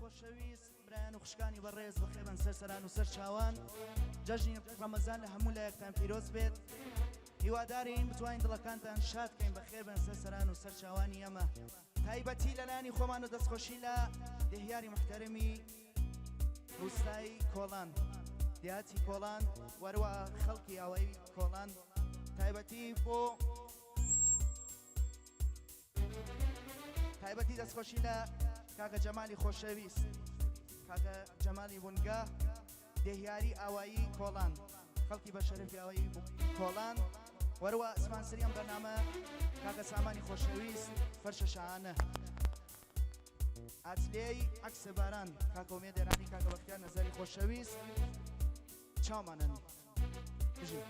خۆشەویست، برایان و خوشکانی بەڕێز، بەخێربێن سەر سەران و سەر چاوان. جەژنی ڕەمەزان لە هەموو لایەکتان پیرۆز بێت. هیوادارین بتوانین دڵەکانتان شاد کەین. بەخێربێن سەر سەران و سەر چاوانی ئەمە. تایبەتی لە لایەنی خۆمان و دەستخۆشی لە دێهیاری موحتەرەمی ڕووستای کۆڵان، دێهاتی کۆڵان، وەروە خەڵکی ئاوایی کۆڵان، تایبەتی بۆ تایبەتی دەستخۆشی لە کاکە جەمالی خۆشەویست، کاکە جەمالی بونگا، دێهیاری ئاوایی کۆڵان، خەڵکی بە شەرەفی ئاوایی کۆڵان، وەروە سپانسری ئەم بەرنامە کاکە سامانی خۆشەویست، فەرشە شاهانە، ئاتلێی عەکسە باران، کاکە ئومێد ئێرانی، کاکە بەختیار نەزەری خۆشەویست، چاومانن. بژین.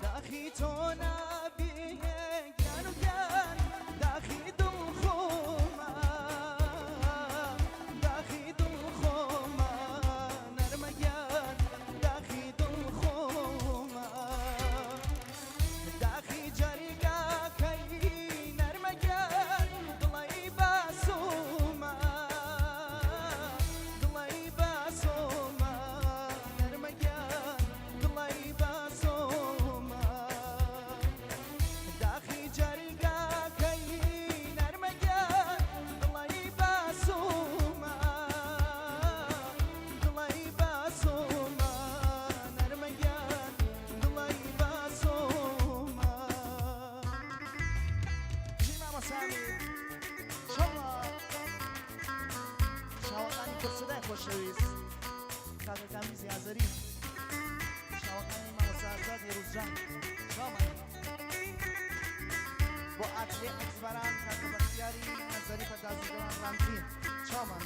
داخی تۆ نابێ گیان و گیان، داخی دڵ خۆمە، داخی دڵ خۆمە، نەرمە گیان، داخی دڵ خۆمە، داخی جەرگاکەی نەرمە گیان، دڵی باسۆمە، دڵی باسۆمە، نەرمە گیان، دڵی باسۆمە، داخی جەرگاکەی نەرمە گیان، دڵی باسۆمە، دڵی باسۆمە، نەرمە گیان، دڵی باسۆمە. بژی مامۆستا ئەمیر. شەڵا شاوەکانی پرسەدای خۆشەویست کاکە کامیزی ئازەری، شاوەکانی مامۆستا ئازاد هێروزجان، چاومان بۆ ئاتلێ ئەکسباران کاکە بەختیاری نەزەری پەردازیگەوان ڕامزین، چاومان.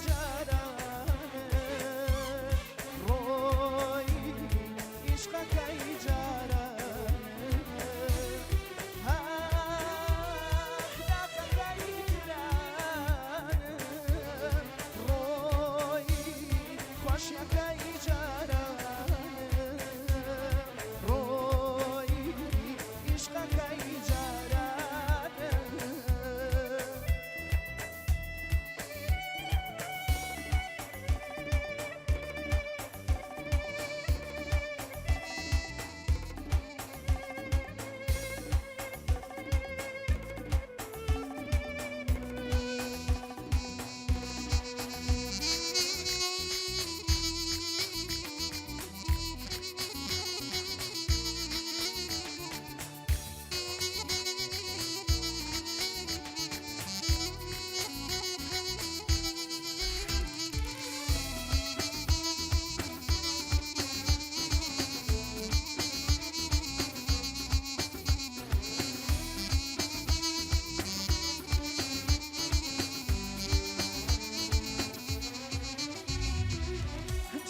جارانم ڕۆی ئیشقەکەی جارانم ئاخ داخەکەی گرانم ڕۆی خۆشیەکەی جارانم ڕۆی ئیشقەکەی جارانم.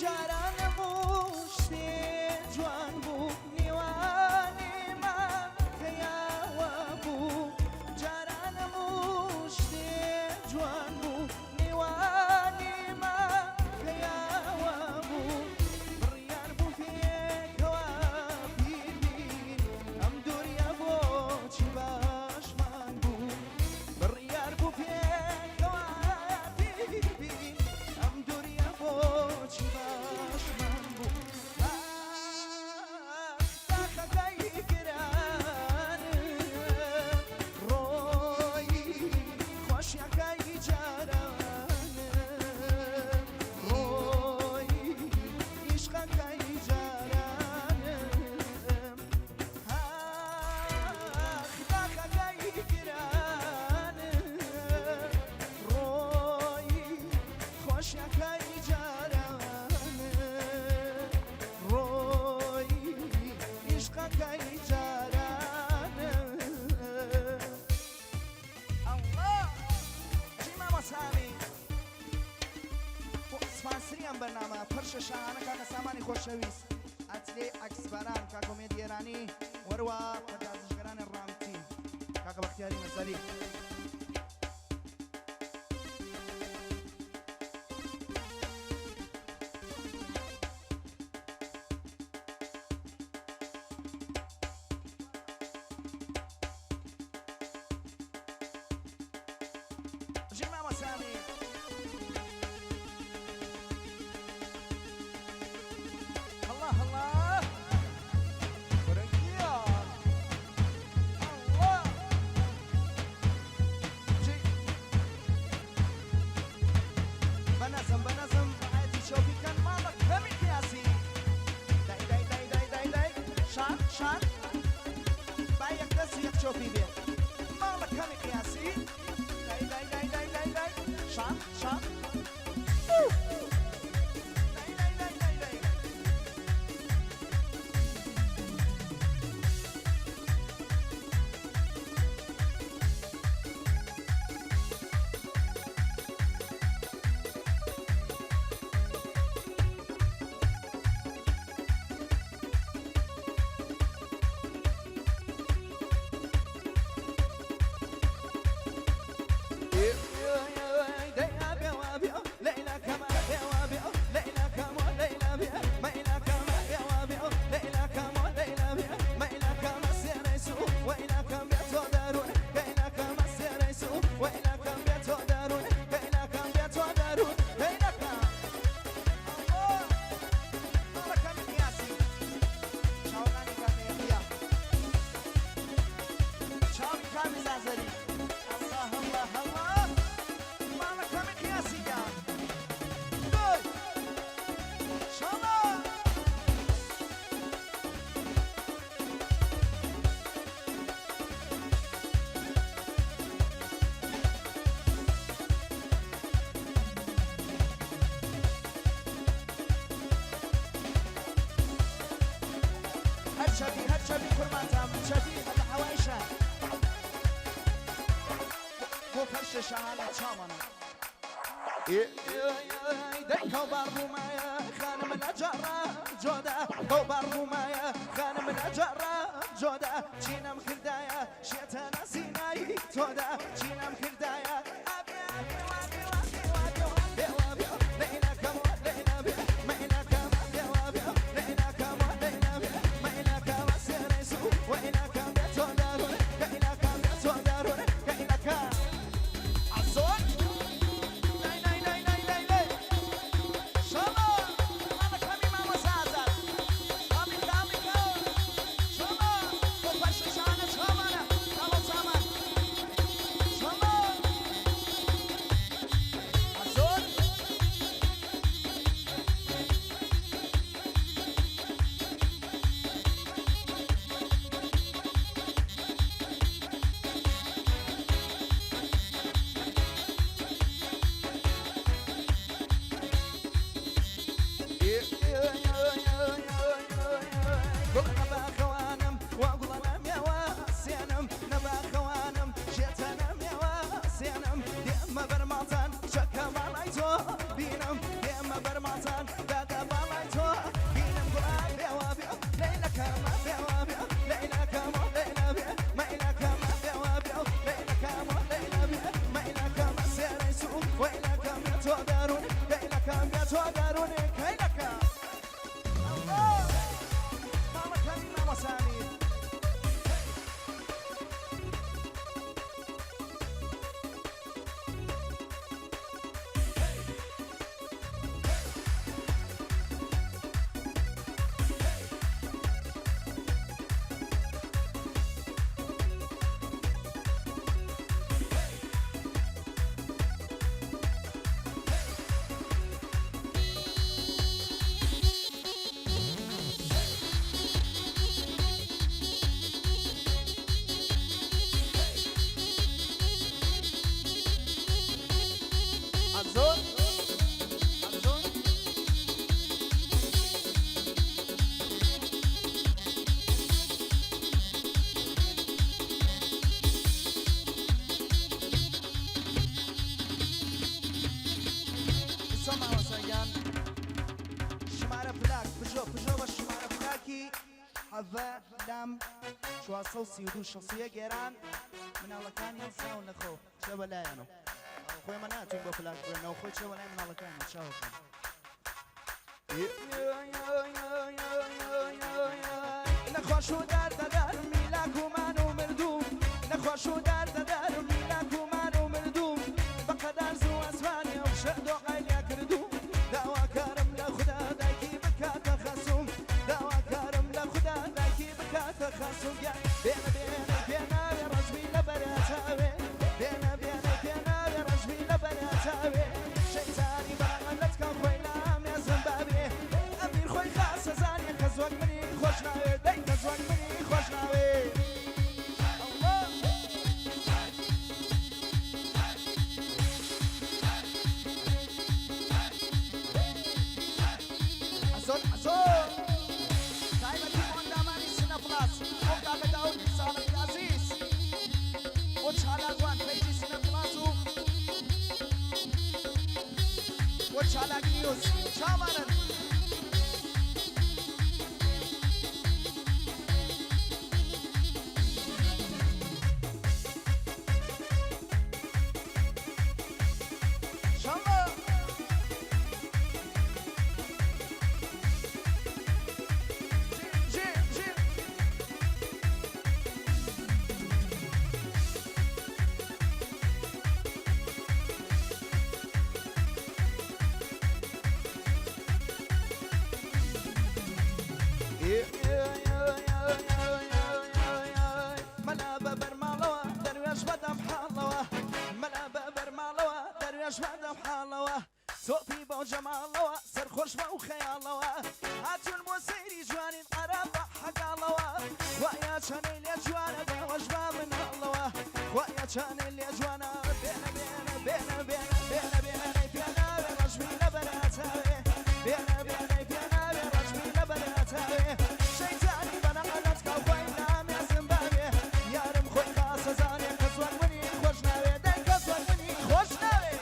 جاران هەموو شتێ جوان بوو نێوانێمان پەیاوە بوو جاران هەموو شتێ جوان بوو نێوانێمان پەیاوە بوو بڕیار بوو پێکەوە پیر بین ئەم دووریا بۆچی باشمان بوو بڕیار بوو پێکەوە پیر بین ئەم دووریا بۆچی باشمان بوو ئاخ داخەکەی گرانم ڕۆی خۆشیەکەی جارانم ڕۆی ئیشقەکەی جارانم ئاخ داخەکەی گرانم ڕۆی خۆشیەکەی جارانم ڕۆی ئیشقەکەی جارانم. ئەڵڵا چی مامۆسامی بۆ سپانسری ئەم بەرنامە پرشە شاهانە کاکە سامانی خۆشەویست ئەتلێی عەکسباران کاکە ئومێد ئێرانی وەروە پەردازشگەرانی ڕامتی کاکە بەختیاری نەزەری. بژی مامۆستا ئەمیر. هەڵا هەڵا کورە گیان ئەڵڵا بژی بەنەزم بەنەزم ڕعایەتی چۆپی کەن ماڵە کەمی قیاسی دای دای دای دای دای دای شان شان با یەک دەست و یەک چۆپی بێ ماڵە کەمی قیاسی دای دای دای دای دای دای شان شان دای دای دای دای دای. هەر چەپی هەر چەپی قوربانتان بم چەپی هەتا حەوایشە بۆ پەرشە شاهانە چاوانە. دەی کەوباڕ بوومایە خانم لە جاڕا جۆدا، کەوباڕ بوومایە خانم لە جاڕا جۆدا، چینم کردایە شێتانە زینای تۆدا، چینم کردایە ئابێ ئابێ وابێ وابێ وابێ وابێ وابێ لەیلاکەم لەیلا بێ مەیلاکەم ئابێ وابێ لەیلاکەم لەیلا بێ مەیلاکەم سێرەی سوو وەیلاکەم بێ تۆ دارون کەیلاکەم بێ تۆ دارون کەیلاکەم عەزۆر لای لای لای لای لای لای شەڵا ماڵەکەمی مامۆستا ئازاد ئامی ئامی شەڵا بۆ پەرشە شانە چاوانە چاوە چامان شەڵا عەزۆر. گوڵە نەباخەوانم وا گوڵە نەمێوە سێنم نەباخەوانم شێتە نەمێوە سێنم دێمە بەر ماڵتان چەکە باڵای تۆ بینم دێمە بەر ماڵتان دادا باڵای تۆ بینم گوڵە بێوە بێ لەیلەکەمە بێوە بێ لەیلەکەمە لەیلە بێ مەیلەکەمە بێوە بێ لەیلەکەمە لەیلە بێ مەیلەکەمە سێرەی سوو وەیلەکەم بێ تۆ دارون لەیلەکەم بێ تۆ دارون کەیلەکە ئەڵڵا ماڵەکانی مامۆستا ئەمیر. ئەزۆر ئەزۆر. ئیسا مامۆستا گیان ژمارە پلاک پژۆ پژۆ بە ژمارە پلاکی حەڤە لام 432 61 ئێران مناڵەکانی هەڵساون لە خەو چێ بە لایانەوە خۆ ئێمە ناتوین بۆ پلاک بڵێنەوە خۆی چێ بە لای مناڵەکانی چاوەکەن. نەخۆش و دەردەدارم میلاک و مان و مردووم نەخۆش و دەردەدارم میلاک و مان و مردووم بە قەدار زوو ئەزمانی ئەو شە دۆعای لێ کردووم داواکارم لە خودا دایکی بکاتە خەسووم داواکارم لە خودا دایکی بکاتە خەسووم گیان بێنە بێنە پێناوێ ڕەشبی لە بەرەچاوێ بێنە بێنە پێناوێ ڕەشبی لە بەرەچاوێ شەیتانی بەڵام لەچکە خۆی لامێزم بابێ ئەمیر خۆی خاسە زانێ کەس وەک منی خۆش ناوێ دەی کەس وەک منی خۆش ناوێ ئەڵڵا. ئەزۆر ئەزۆر تایبەتی بۆ ئەندامانی سنە پڵاس بۆ کاکە داودی ساڵحی ئازیز بۆ چالاکوان پەیجی سنە پڵاس و بۆ چالاک نیوز چاوانن. شەمە. ژێ ژێ. مەلا بە بەرماڵەوە دەروێش بەدەم حاڵەوە مەلا بە بەرماڵەوە دەروێش بەدەم حاڵەوە تۆپی بەو جەماڵەوە سەرخۆش بەو خەیاڵەوە هاتوون بۆ سەیری جوانیت عەرەب بە حەگاڵەوە خوایە چەنەی لێ جوانە داوەش بە مناڵەوە خوایە چەنەی لێ جوانە بێنە بێنە بێنە بێنە بێنە بێنەی پێناوێ ڕەشبی لەبەراتاوێ بێنە بێنەی پێناوێ ڕەشبی لەبەراتاوێ شەیتانی بەنەقەلەت کاو خۆی لامێزم باوێ یارم خۆی خاسە زانێ کەس وەک منی خۆش ناوێ دەی کەس وەک منی خۆش ناوێ.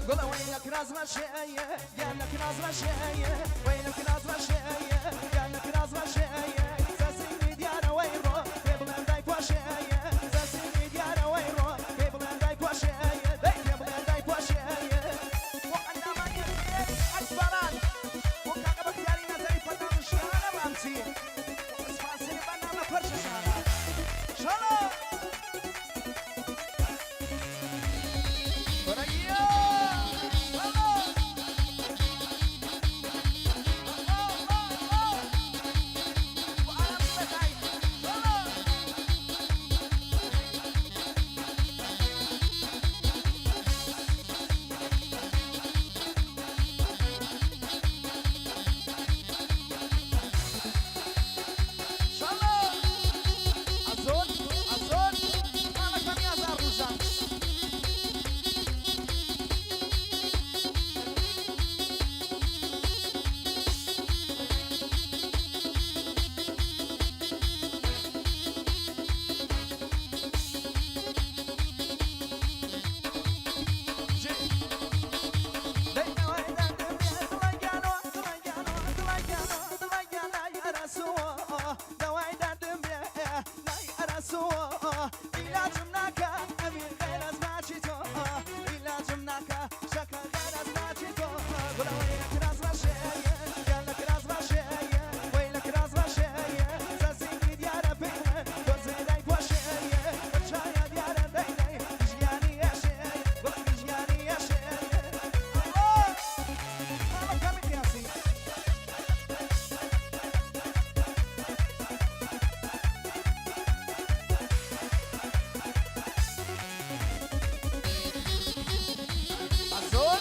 گوڵە وەی لە کراس ڕەشەیە گیان لە کراس ڕەشەیە وەی لە کراس ڕەشەیە گیان لە کراس ڕەشەیە سەسینی دیارە وەی ڕۆ پێ بڵێن دای پۆشەیە سەسینی دیارە وەی ڕۆ پێ بڵێن دای پۆشەیە دەی پێ بڵێن دای پۆشەیە. بۆ ئەندامانی ئەکبەران بۆ کاکە بەختیاری نەزەری فەتاح شانە بامچی بۆ سپانسەری بەرنامە پەرشە شانە شانە. دەوای دەردم بێ لای ئەرەسووە عیلاجم ناکە ئەمیر غێرەز ماچی تۆ عیلاجم ناکە شەکە غێرەز ماچی تۆ گوڵەوەی لە کراس ڕەشەیە گیان لە کراس ڕەشەیە وەی لە کراس ڕەشەیە سەسینی دیارە پێی تۆ زێدای پۆشەیە چایە دیارە دەی دەی ژیانی ئێشەیە گوڵی ژیانی ئێشەیە مامە کامی قیاسی. ئەزۆر.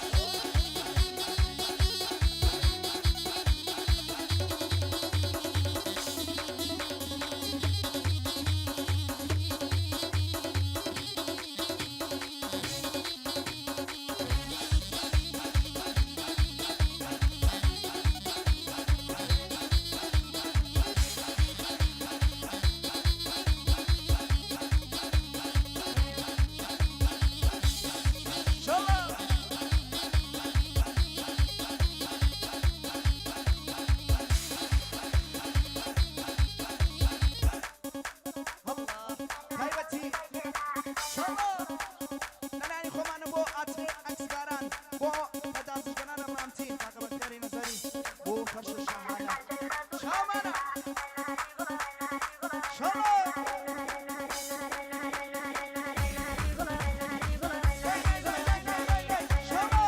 شەڵا. تایبەتی شەڵا لەلایەنی خۆمانە بۆ ئاتنی ئەکسباران بۆ پەدازگەنانە مامتین کاکە بەختیاری نەزەری بۆ فەرش شاهانە شامانە شەڵا. شەڵا.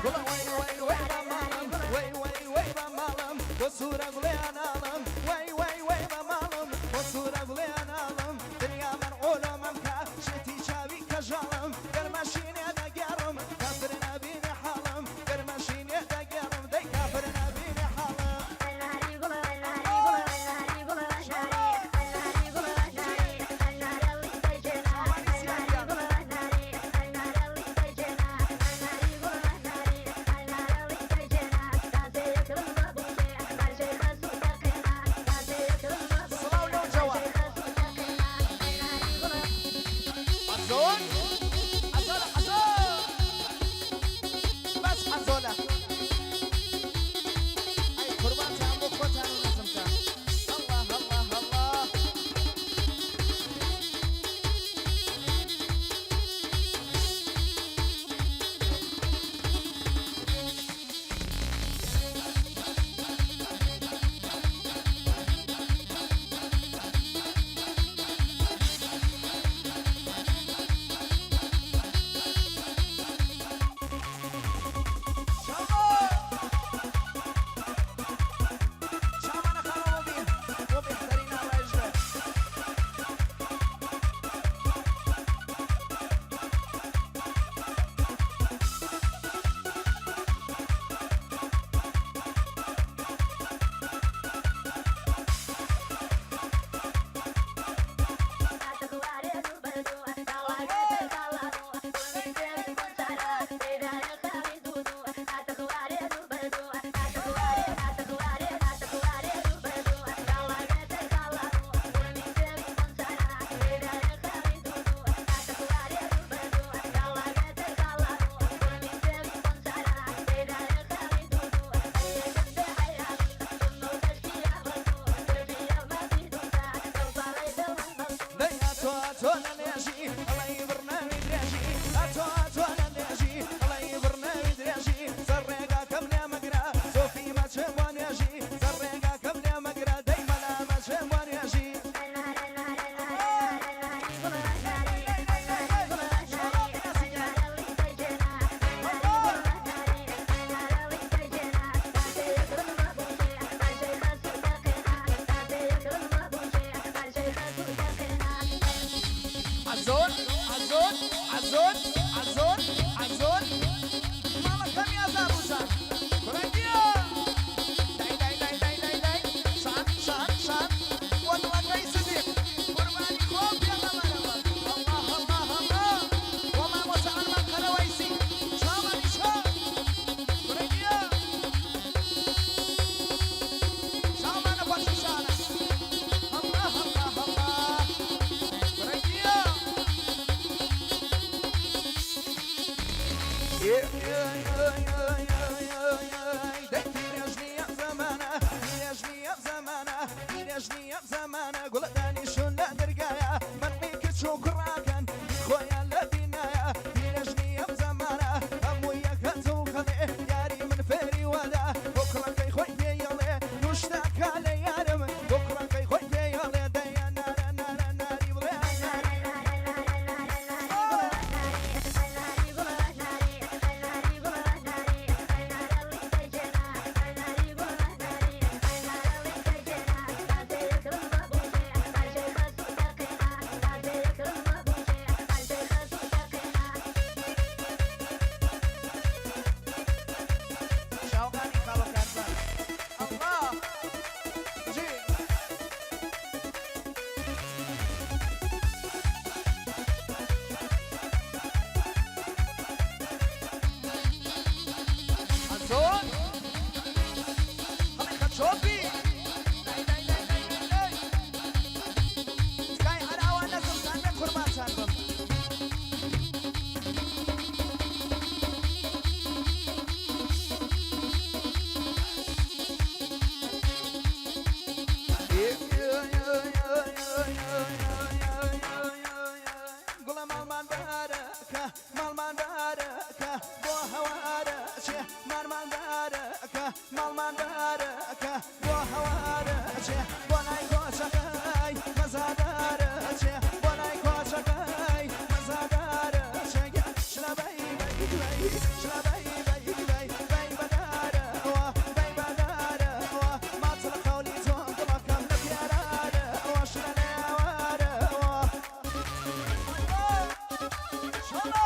گوڵە وەی وەی وەی بە ماڵم وەی وەی وەی بە ماڵم بۆ سوورە گوڵیان ئاڵم وەی وەی وەی بە ماڵم بۆ سوورە گوڵیان ئاڵم دنیا مەنعولە مەمکە شێتی چاوی کەژاڵم گەرمەشینێ دەگێڕم کافر نابینێ حاڵم گەرمەشینێ دەگێڕم دەی کافر نابینێ حاڵم. چاوانی سیاهیان. دەی پیرێژنی ئەم زەمانە، پیرێژنی ئەم زەمانە، پیرێژنی ئەم زەمانە، گوڵە دانیشون لە دەرگایە، مەنعی کچ و کوڕاکەن خۆیان لە بینایە. پیرێژنی ئەم زەمانە هەموو یەک هەت و خەڵێ، یاری من فێری وەدا بۆ کوڕەکەی خۆی پێیەڵێ، نوشتاکە لە یارم بۆ کوڕەکەی خۆی پێیەڵێ، دەیە نارە نارە ناری بڵێ ناری. چاوانی خاڵۆ کارزان ئەڵڵا بژی. ئەزۆن هەڵی خەچۆپی دای دای دای دای دای دای تکای هەر ئاوا نەزمتان بێ قوربانتان بم. گوڵە ماڵمان بارەکە، ماڵمان بارەکە، بۆ هەوارەچێ، مارمان بارەکە، ماڵمان بارەکە، بۆ هەوارەچێ، بۆ لای کۆچەکەی مەزادارەچێ، بۆ لای کۆچەکەی مەزادارەچێ. شلە بەی بەی بەی، شلە بەی بەی بەی، بەی بەدارەوە، بەی بەدارەوە، ماتڵ قەولی تۆم دڵەکەم لە پێرارەوە، شلە لێوارەوە. چۆنە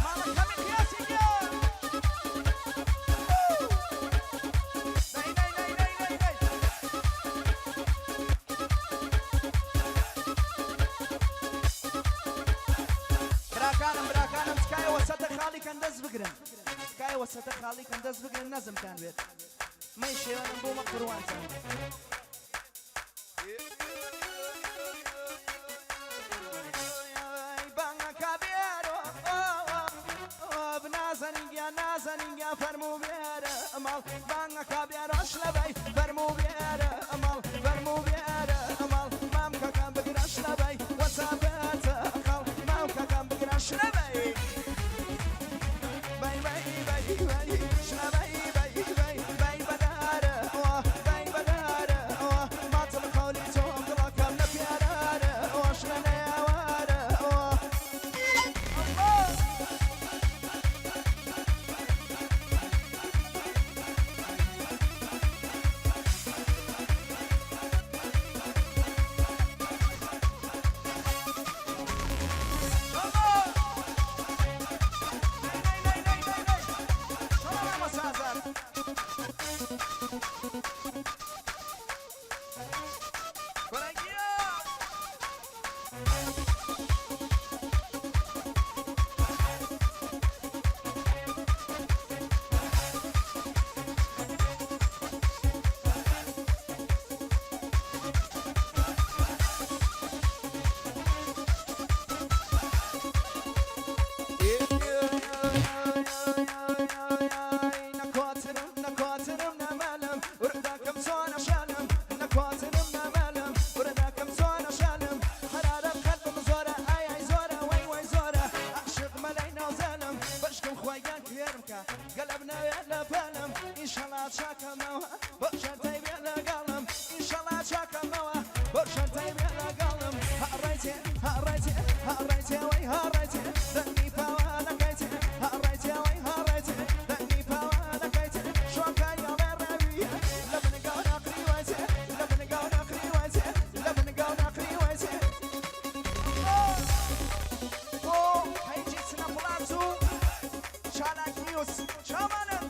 ماڵەکەمی قیاسی گیان. دەی دەی دەی دەی دەی دەی. براکانم براکانم تکایە وەسەتە خاڵی کەن دەست بگرن، تکایە وەسەتە خاڵی کەن دەست بگرن، نەزمتان بێت مەی شێوەنم بوومە قوروانتان. بانگەکە بێرۆ نازەنین گیان، نازەنین گیان، فەرموو بێرە ماڵ. بانگەکە بێرۆ شلەبەی، فەرموو بێرە ماڵ، فەرموو بێرە ماڵ، مامکەکان بگرە شلەبەی، وەسابەتە خاڵ، مامکەکان بگرە شلەبەی. بەی بەی بەی بەی، شلەبەی بەی بەی بەی، بەدارەوە، بەی بەدارەوە، ماتڵ قەولی تۆم دڵەکەم لە پێرارەوە، شلە لێوارەوە. ئەڵڵا. چۆنە؟ نەی نەی نەی نەی نەی نەی. چۆنە مامۆستا ئازاد؟ کورە گیان. نەکواترم نەکواترم نەمەلم ورداکەم چۆنە شانم، نەکواترم نەمەلم ورداکەم چۆنە شانم، حرارەم قەلبم زۆرە، ئای ئای زۆرە، وەی وەی زۆرە، عاشق مەلای ناوزەلم، بەشکم خوایان کوێرم کە گەلەب ناوێ لە پەلم، ئینشەڵا چاکەمەوە بۆ شەرتەی بێ لەگەڵم، ئینشەڵا چاکەمەوە بۆ شەرتەی بێ لەگەڵم. هاڕایتێ هاڕایتێ هاڕایتێ وەی هاڕایتێ، دەنگی پاوانەکەیتێ، هاڕایتێ وەی هاڕایتێ، دەنگی پاوانەکەیتێ، شوانکاری ئەڵێ ڕاویە لە بن گەورە قریوەتێ، لە بن گەورە قریوەتێ، لە بن گەورە قریوەتێ. بۆ پەیجی چنە پڵاس و چالاک نیوز چاوانن.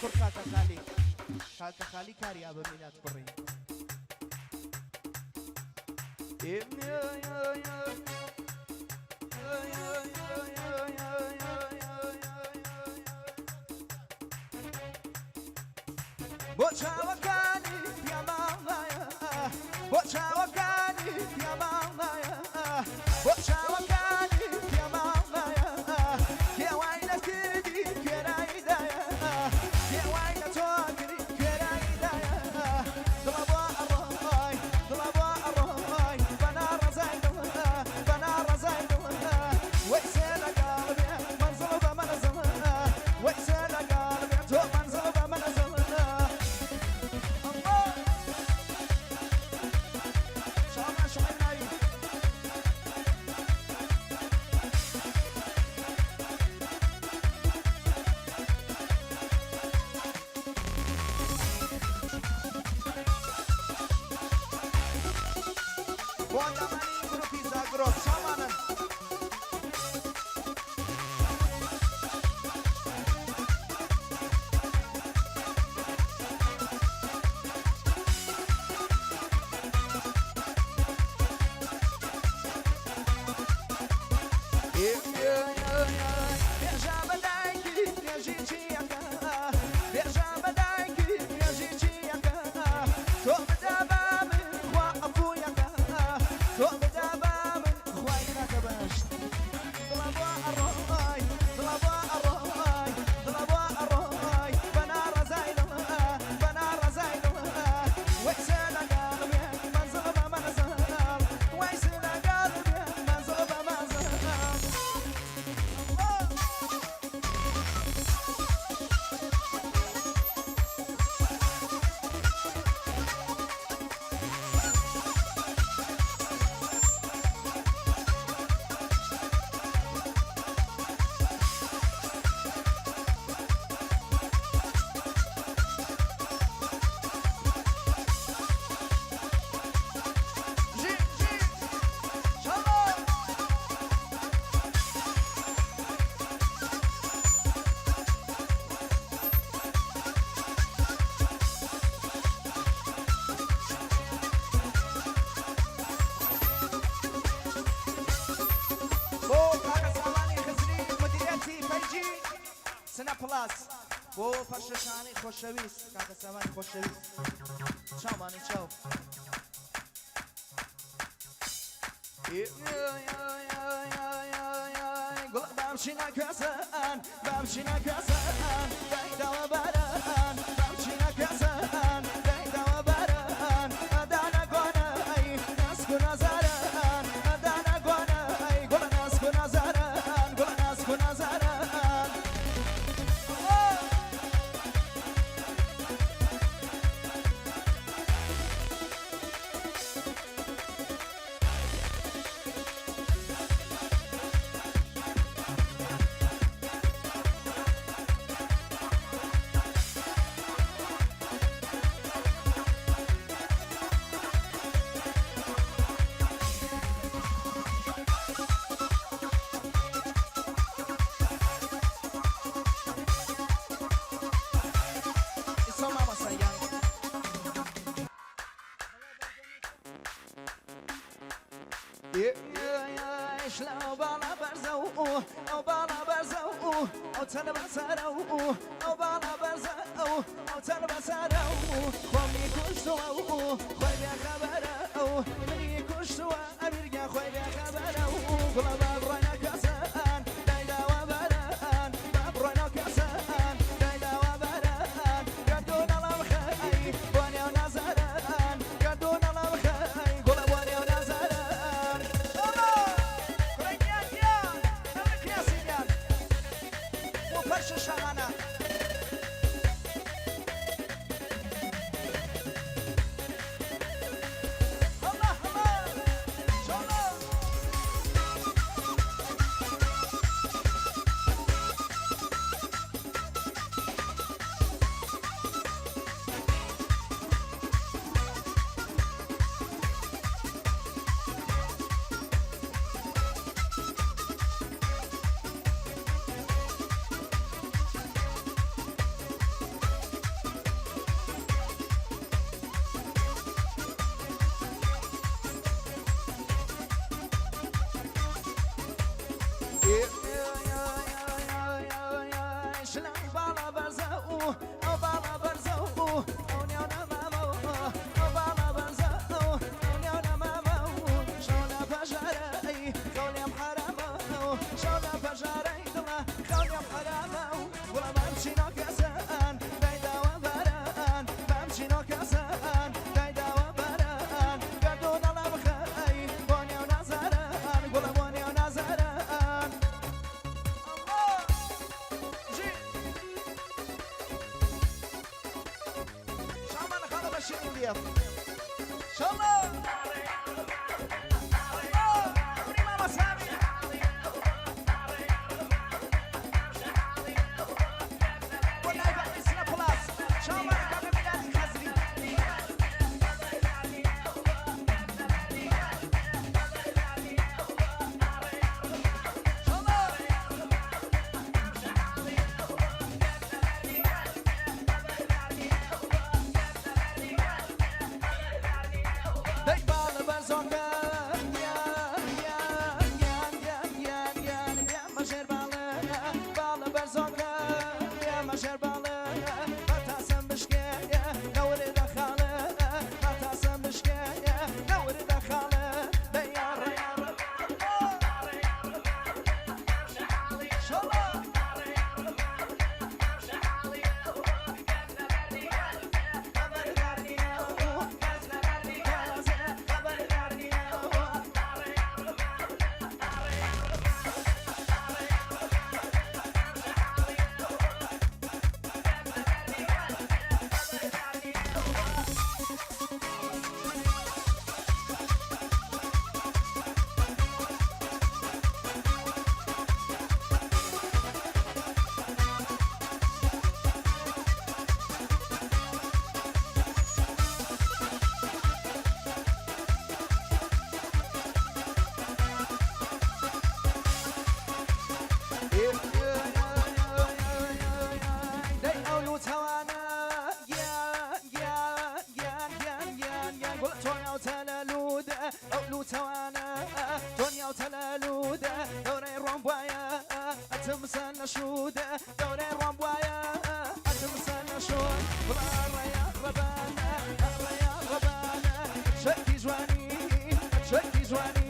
کوڕ کاکە خالی کاکە خالی کاری ئابە میلاد کوڕی. بۆ چاوەکانی پیاماڵایە بۆ چاوەکانی پیاماڵایە بۆ چاوەکانی پیاماڵایە کێوای نەکردی کوێرایدایە کێوای لە تۆ کردی کوێرایدایە دڵە بۆ ئەڕۆی دڵە بۆ ئەڕۆی بە ناڕەزای دڵ بە ناڕەزای دڵ وەی سێ لەگەڵ بێ مەنزڵ بە مەنزڵ وەی سێ لەگەڵ بێ تۆ مەنزڵ بە مەنزڵ الله شامان شعيب ناوي بۆ ئەندامانی گروپی زاگرۆس چاوانن. بێژە بە دایکی نوێژی چیەکە بێژە بە دایکی نوێژی چیەکە تۆ بدە بە من خوا عەفویەکە تۆ بدە بە من خوای خاکە بەشت دڵە بۆ ئەڕۆی دڵە بۆ ئەڕۆی دڵە بۆ ئەڕۆی بە ناڕەزای دڵ بە ناڕەزای دڵ وەی سێ لەگەڵ بێ مەنزڵ بە مەنزڵ وەی سێ لەگەڵ بێ مەنزڵ بە مەنزڵ. ژی ژی چاڵۆ. بۆ کاکە ساڵانی خزری مدیریەتی پەیجی سنە پڵاس بۆ پەرشەشانەی خۆشەویست کاکە سامانی خۆشەویست چاومانی چاو. گوڵ بامشینە کوێسان بامشینە کوێسان دایداوە باران بامشینە کوێسان دایداوە باران ئەدانە گۆنای ناسک و نازاران ئەدانە گۆنای گوڵ ناسک و نازاران گوڵ ناسک و نازاران. ئیسۆ مامۆستا گیان. ئەو باڵا بەرزە و ئەو باڵا بەرزە و ئەو چەند بەسەرە و ئەو باڵا بەرزە ئەو ئەو چەند بەسەرە و خۆمی کوشتووە و خۆی بێخەبەرە ئەو منی کوشتووە ئەمیرگە خۆی بێخەبەرە و گوڵە بە بڕۆی ناکەسان دایداوە بەران بە بڕۆی ناکەسان دایداوە بەران گەردوون ئەڵەم خەی بۆ نێو نازاران گەردوون ئەڵەم خەی گوڵە بۆ نێو نازاران. کوڕی گیان گیان نەمرک یاسینیان بۆ پەرشە شاهانە. هەڵا هەڵا چۆڵە. شلای باڵا بەرزە و ئەو باڵا بەرزە و ئەو نێو نەمامە و ئەو باڵا بەرزە و ئەو نێو نەمامە و شەو لە پەژارەی خەو لێم حەرامە و شەو لە پەژارەی دڵە خەو لێم حەرامە و گوڵە مام چینۆ کەسان دایداوە باران مام چینۆ کەسان دایداوە باران گەردوون ئەڵە بخەی بۆ نێو نازاران گوڵە بۆ نێو نازاران شامان خاڵە بە شیرین بیە شەڵە دەی باڵە بەرزۆکە گیان گیان گیان گیان گیان گیان بیامە ژێر باڵە باڵە بەرزۆکە بیامە ژێر باڵە با تاسەم بشکێ نەورێ دەخاڵە با تاسەم بشکێ نەورێ دەخاڵە دەی یاڕە یاڕە شەڵە دەی ئەو لوتەوانە گیان گیان گیان گیان گیان گیان گوڵ تۆنیا و تەلەلوودە ئەو لوتەوانە تۆنیا و تەلەلوودە دەورەی ڕۆم وایە ئەتم سەر لە شوودە دەورەی ڕۆم وایە ئەتم سەر لە شوود گوڵە ڕەیا ڕەبانە ڕەیا ڕەبانە چەکی جوانی چەکی جوانی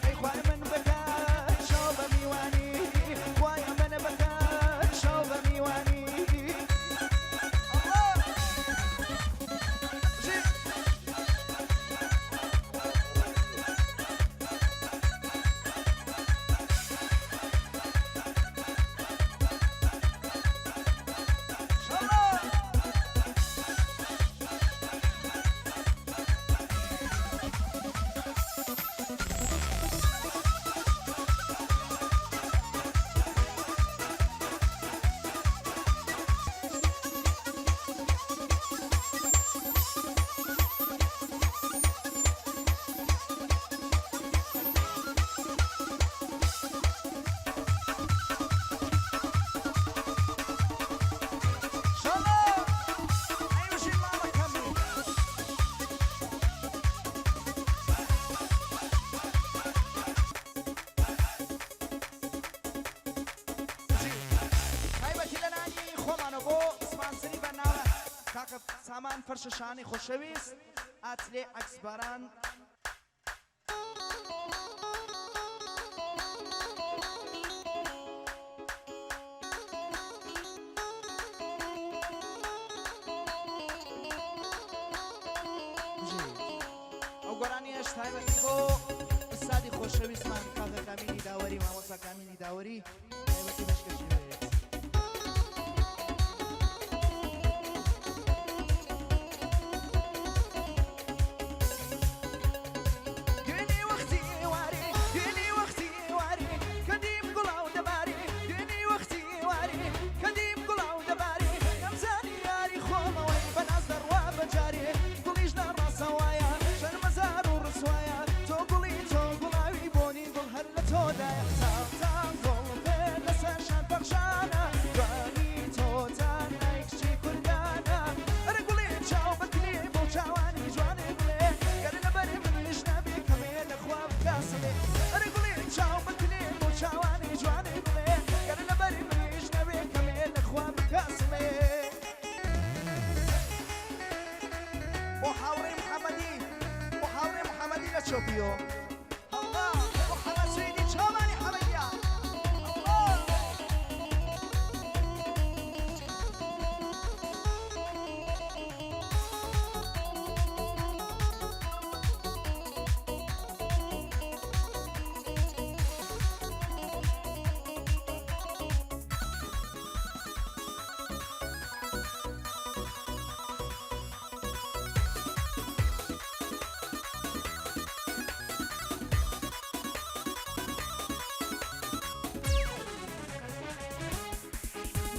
ئەی خوای من بکە شەو بە میوانی خوای من بکە شەو بە میوانی ئەڵڵا ژی شەڵا شەڵا ئەی بژین ماڵەکەمی تایبەتی لە نانی خۆمانە بۆ سپانسری بەرنامە کاکە سامان فەرشە شانەی خۆشەویست ئاتلێ عەکسباران. بژیت. ئەو گۆرانیەش تایبەتی بۆ ئوستادی خۆشەویستمان کاکە کامیلی داوەری مامۆستا کامیلی داوەری تایبەتی پێشکەشی بێت. دوێنێ وەختی ئێوارێ دوێنێ وەختی ئێوارێ کە دیم گوڵاو دەبارێ دوێنێ وەختی ئێوارێ کە دیم گوڵاو دەبارێ نەمزانی یاری خۆمەوەی بە ناز دەڕوا بە جارێ گوڵیش لە ڕاستەوایە شەرمەزار و ڕسوایە تۆ گوڵی تۆ گوڵاوی بۆنی گوڵ هەر لە تۆدایە تاو تاو گوڵ پێ لە شۆپیۆ. ئەڵڵا بۆ حەمە سویدی چاوانی حەمە گیان. ئەڵڵا.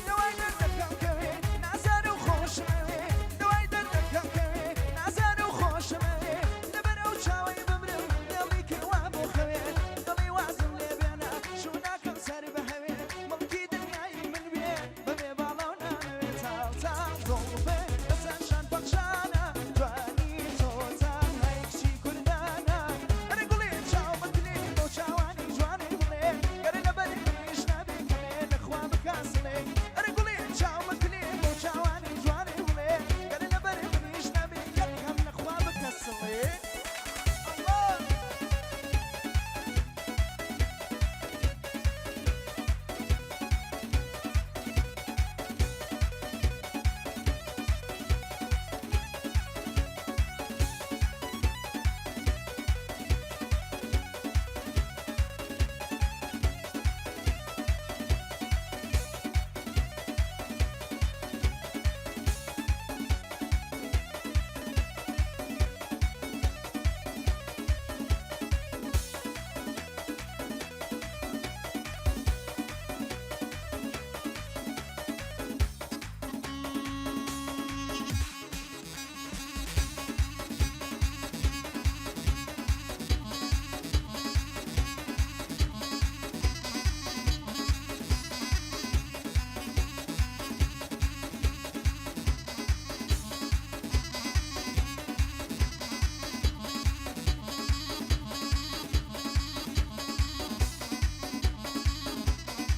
دوای دەردەکەم کەوێ نازار و خۆشمەوێ دوای دەردەکەم کەوێ نازار و خۆشمەوێ لەبەر ئەو چاوەی بمرم دڵی کروا بۆ خەوێ دڵی وازم لێ بێنە شوو ناکەم سەر بەهەوێ مڵکی دنیای من بێ بەبێ باڵاو نامەوێ تاڵ تاڵ زوڵفێ لەسەر شان پەخشانە جوانی تۆ تەنهای کچی کوردانە ئەرێ گوڵی چاو بەکلی بەو چاوانی جوانی بڵێ گەر لەبەر منیش نابێ کەمێ لەخوا بکا سڵێ ئەرێ گوڵی چاو بەکلی بەو چاوانی جوانی بڵێ گەر لەبەر منیش نابێ یەک کەم لەخوا بکە سڵێ ئەڵڵا.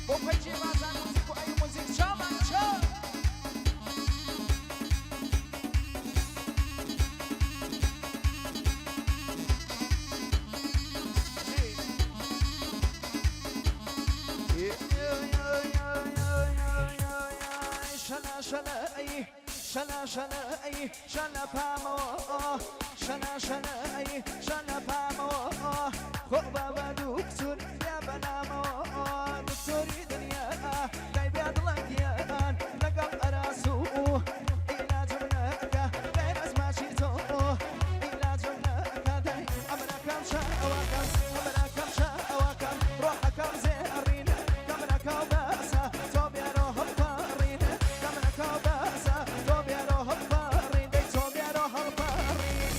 بۆ پەیجی ڕازان موزیک و ئەی موزیک چاومان چاو. شەلە شەلە ئەی شەلە شەلە ئەی شەلە پامەوە شەلە شەلە ئەی شەلە پامەوە خۆ بابا دکتۆر یا بەلامەوە دکتۆری دنیا دای بێ دڵەگیان لەگەڵ ئەراسو عیلاجم نەکە غێر ئەز ماچی تۆ عیلاجم نەکە دای ئەمرەکەم چاوەکەم ئەمرەکەم چاوەکەم ڕۆحەکەم زێڕین کەمرەکە بەسە تۆ بێرۆ هەڵپەڕین کەمرەکە بەسە تۆ بێرۆ هەڵپەڕین دەی تۆ بێرۆ هەڵپەڕین.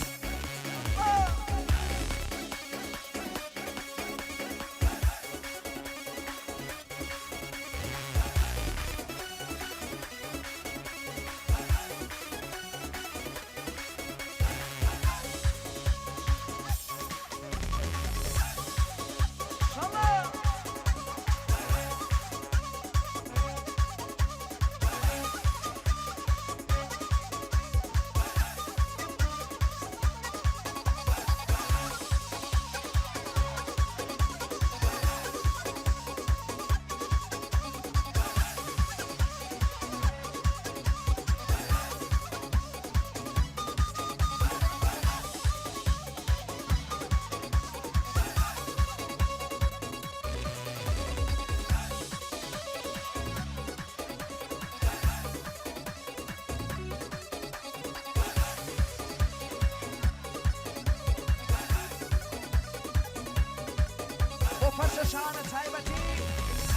بۆ پەرشە شانە تایبەتی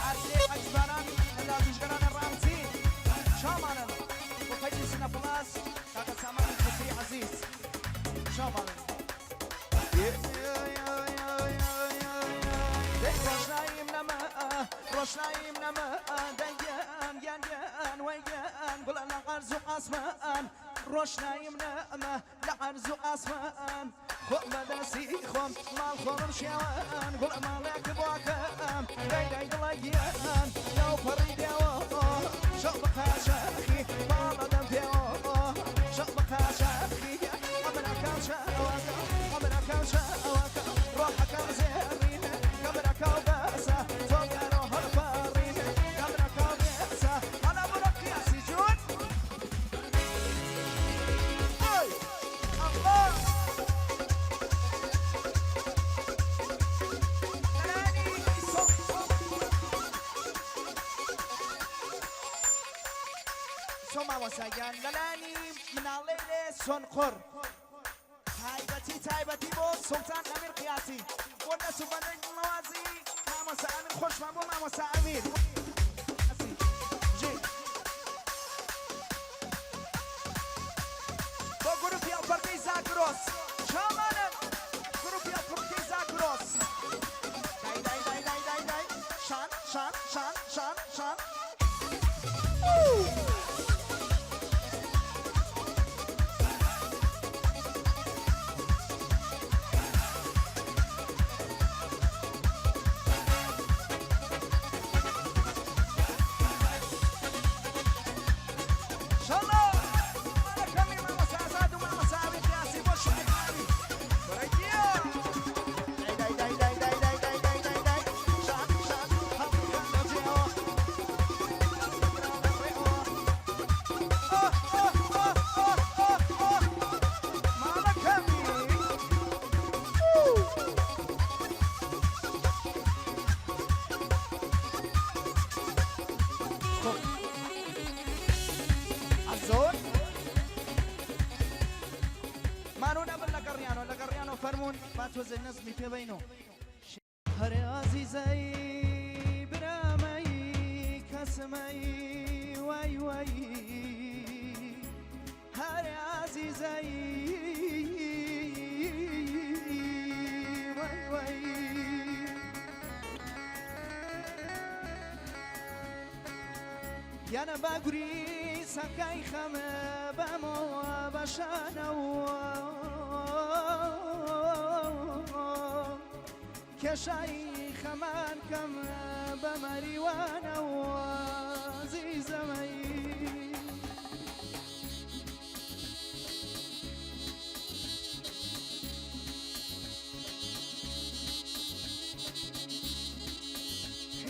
ئارسێ عەزیزانان لە لازیشگەرانە ڕامتین چاومانن بۆ پەیجی سنە پڵاس کاکە سامانی کفری عەزیز چاومانن. دەی ڕۆشناییم نەما ڕۆشناییم نەما دەی گیان گیان گیان وەی گیان گوڵە لە عەرز و ئاسمان ڕۆشناییم نەما لە عەرز و ئاسمان خۆم بە دەستی خۆم ماڵ خۆمم شێوان گوڵە ماڵێک بۆکەم دەی دەی دڵە گیان لەو پەڕی دێوە شەو بە قاچاخی ماڵە دەم پێوە شەو بە قاچاخی ئەمراکەم چاوەکەم ئەمراکەم چاوەکەم. ئاسۆ مامۆستا گیان لەلایەنی مناڵەیلێ سۆنقڕ تایبەتی تایبەتی بۆ سوڵتان ئەمیر قیاسی بۆ دەست و بەندەی دڵنەوازی مامۆستا ئەمیر خۆشمان بۆ مامۆستا ئەمیر بژی بۆ گروپی ئەڵپەرکەی زاگرۆس چاوانن گروپی ئەڵپەرکەی زاگرۆس دای دای دای دای دای دای شان شان شان شان شان شەڵا ماڵەکەمی مامۆستا ئازاد و مامۆستا ئاوی قیاسی بۆ شوێنی ئاوی بەرەکیە دای دای دای دای دای دای دای دای دای شان شان هەم لەجێەوە ماڵەکەمی ئەزۆر مانوو نەبن لە گەڕیانەوە لە گەڕیانەوە فەرموون با تۆزێ نەزمی پێ بەین و هەرێ ئازیزەی برامەی کەسمەی وای وای هەرێ ئازیزەی وای وای گیانە با گوریسەکەی خەمە بەمەوە بەشانەوە کێشای خەمان کەم بە مەریوانەوە زیزەمەی.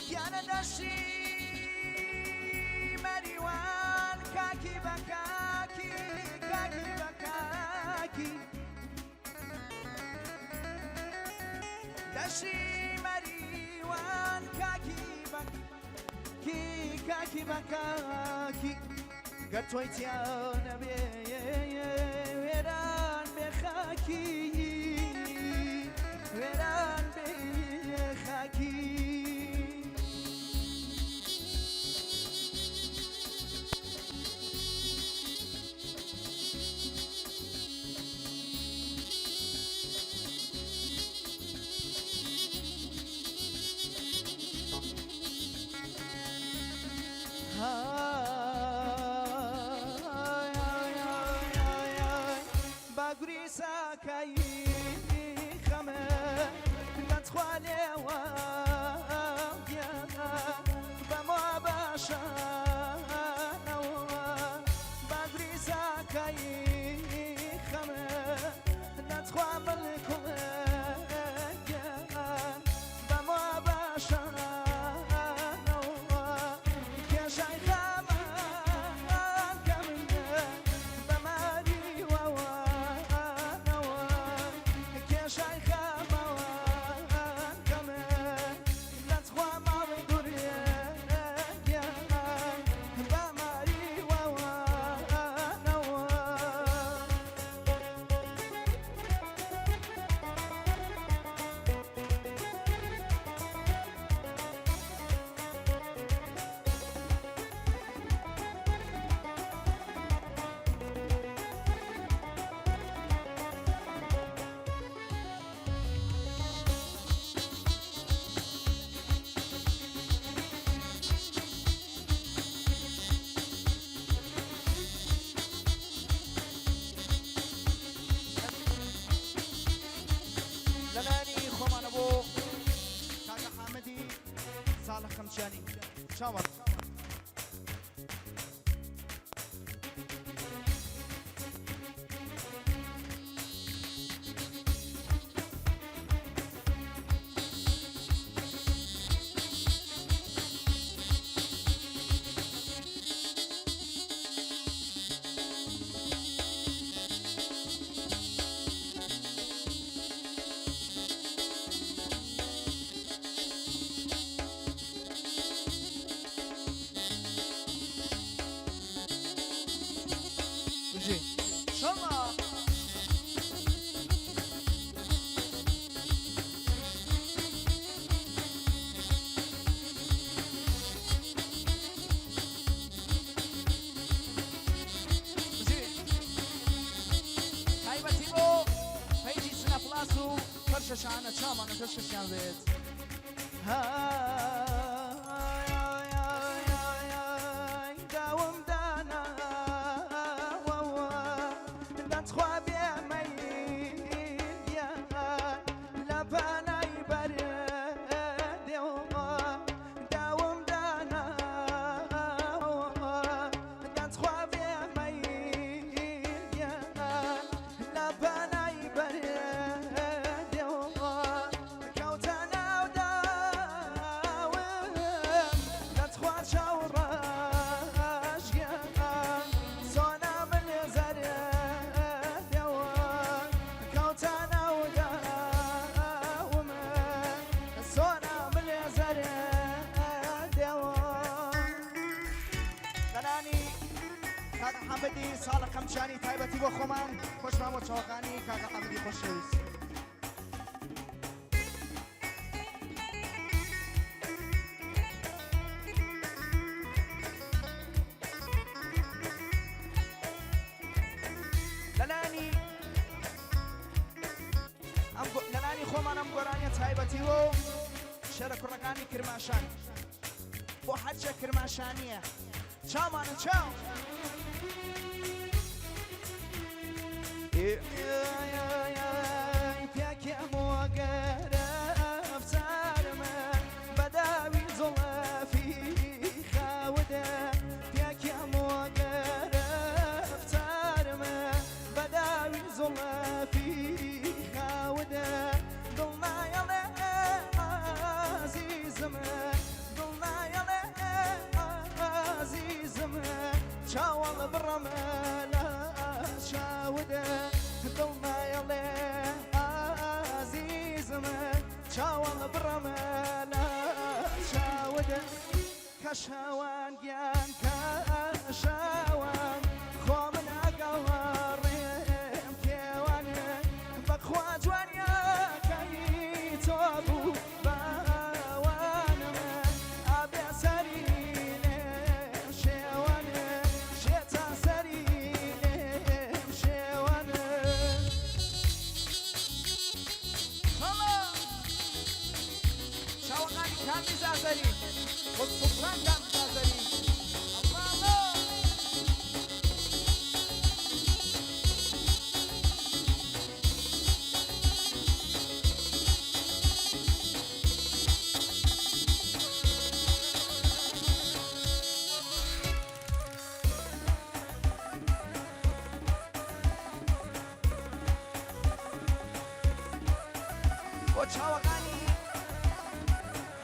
گیانە دەشی مەریوان کاکی بە کاکی کاکی بە کاکی دەشی مەریوان کاکی بە کی کاکی بە کاکی گەر تۆی تیا نەبێ وێران بێ خاکی وێران بێ خاکی. باگوری ساکایی خەمە دەتخوا لێوە بەمە باشانەوە باگوری ساکایی خەمە دەتخوا ملکوڵێ بەمە باشانەوە کێشای خەمان کەمنە بەماریوەوە کێشای خەمان کەمە لەتخوا ماڵی دوورێ بەماریوەوە. لەلایەنی خۆمانە بۆ کاکە حامدی ساڵح خەمچیانی چاوەڕ. و فەرشە شانە چاوانە پێشکەشیان بێت. هااااااااااای داوم داناوەوە دەتخوا بێ مەیل گیان لە پانای بەردێەوە داوم داناوە دەتخوا بێ مەیل گیان لە پانای بەردێەوە کەوتە ناو داوم دەتخوا چاو ڕەش گیان سۆنا من زەردێەوە کەوتە ناو داوم سۆنا من زەردێەوە. لەلانی کاکە حەمدی ساڵە قەمچانی تایبەتی بۆ خۆمان خۆشمان بۆ چاوەکانی کاکە حەمدی خۆشەویست. لەلانی ئەم لەلانی خۆمان ئەم گۆرانیە تایبەتی بۆ شەرە کوڕەکانی کرماشان بۆ هەرچە کرماشانیە چاومانە چاو. پیاکێم وەگەرەفسارمە بەداوی زوڵەفی خاودە پیاکێم وەگەرەفسارمە بەداوی زوڵەفی خاودە دڵ نایەڵێ ئازیزمە دڵ نایەڵێ ئازیزمە چاوەڵ بڕەمە لە چاودە دڵ نایەڵێ ئازیزمە چاوەڵ بڕەمە لە چاودە کەشاوان گیان کەشاوان خۆ من ئەگەڕێم پێوانێ بەخوا جوانیەکەی تۆ بوو باوانم ئابێ سەری لێم شێوانێ شێتا سەری لێم شێوانێ. هەڵا چاوەکانی کامیز ئازەری وەک سوڵتان کامیز ئازەری ئەڵڵا ئەڵڵا. بۆ چاوەکانی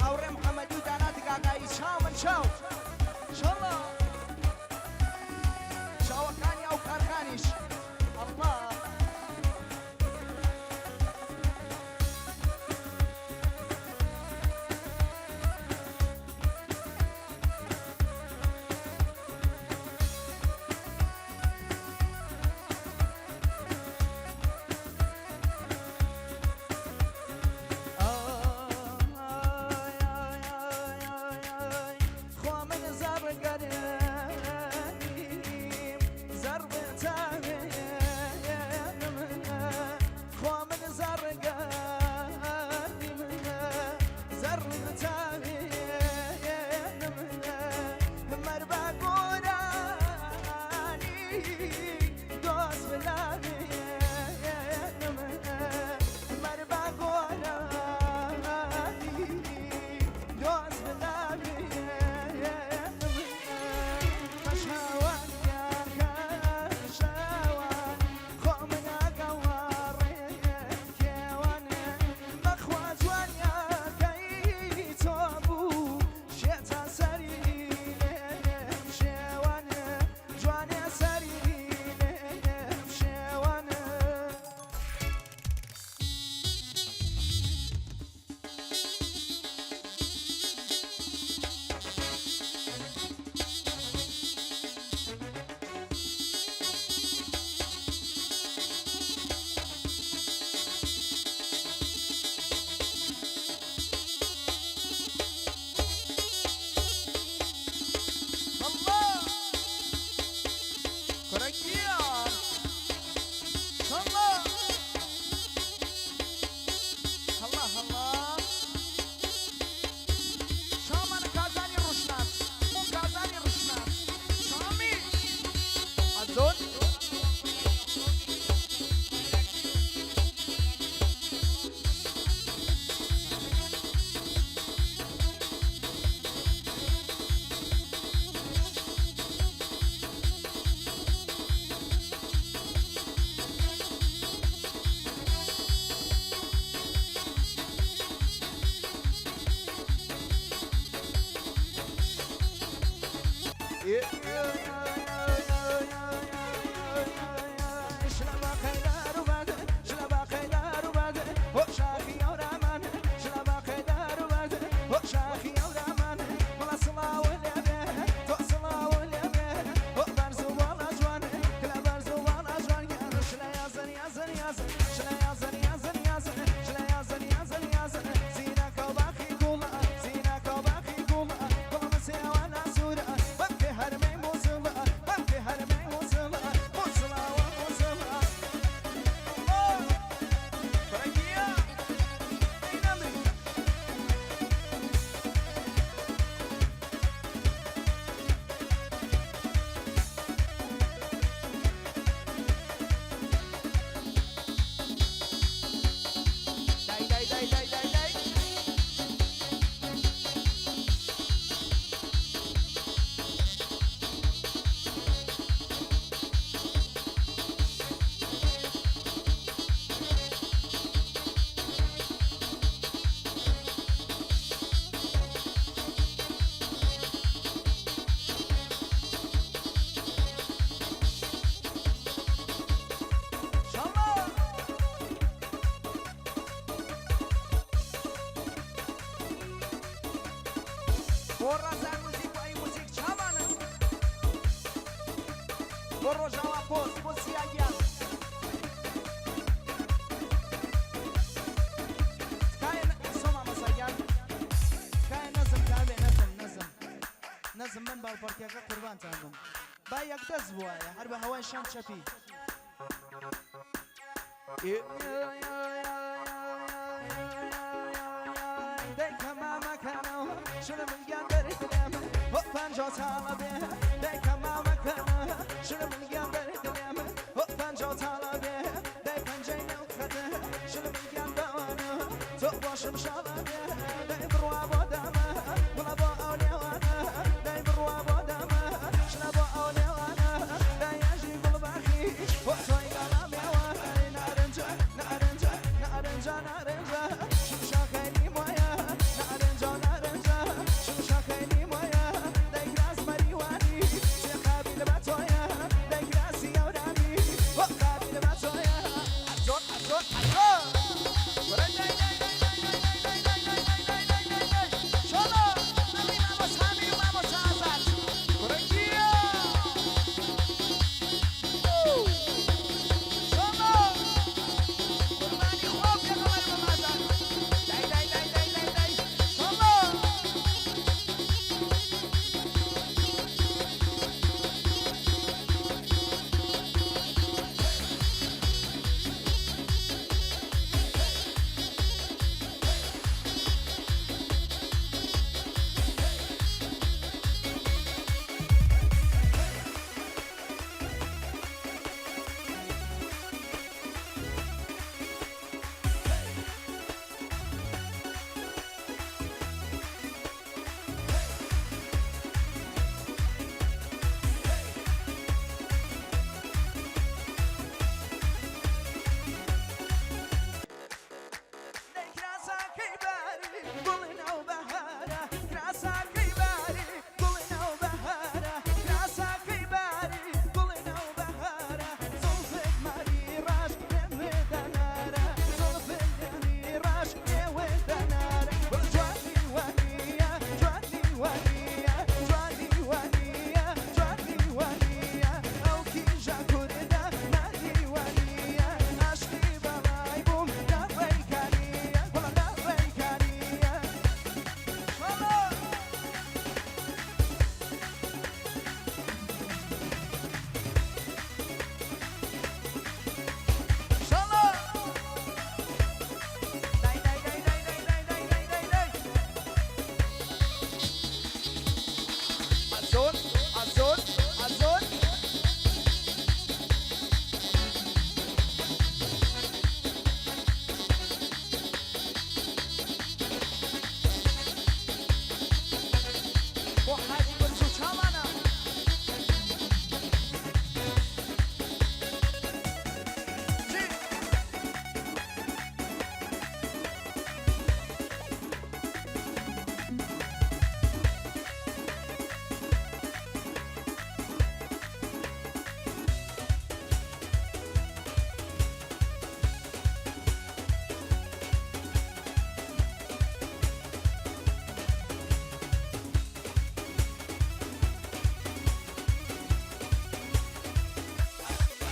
هاوڕێ محەممەدی و دانا دگاگایی چاو من چاو شەڵا چاوەکانی ئەو کارخانیش ئەڵڵا. خۆ دای دای دای دای دای دای. شەڵا. بۆ ڕازان موزیک و ئەی موزیک چاوانن بۆ ڕۆژاوا پۆست بۆ سیاگیان تکایە سۆ مامۆستا گیان تکایە نەزم تابێ نەزم نەزم نەزم من باڵپەڕکێکە قوربانتان بم با یەک دەست بوایە هەر بە هەوای شان چەپی. دایکە مامەکەنەوە شنە من گیان دەردلێم هۆ 50 ساڵە بێ دایکە مامەکەنە شنە من گیان دەردلێم هۆ 50 ساڵە بێ دای پەنجەی نێو خەتە شنە من گیان داوانە تۆ بۆشم شاڵە بێ دای بڕوا بۆ دامە گوڵە بۆ ئەو لێوانە دای بڕوا بۆ دامە شنە بۆ ئەو لێوانە دای یاژی گوڵ باخی بۆ تۆی گەڵا مێوە نارنجە نارنجە نارنجە نارنجە شمشاخەی لیمۆیە نارنجە نارنجە شمشاخەی لیمۆیە دای گراس مەریوانی چێ قابیل بە تۆیە دای گراسی ئەورامی بۆ قابیل بە تۆیە ئەزۆر ئەزۆر ئەزۆر وەرە دای دای دای دای دای دای.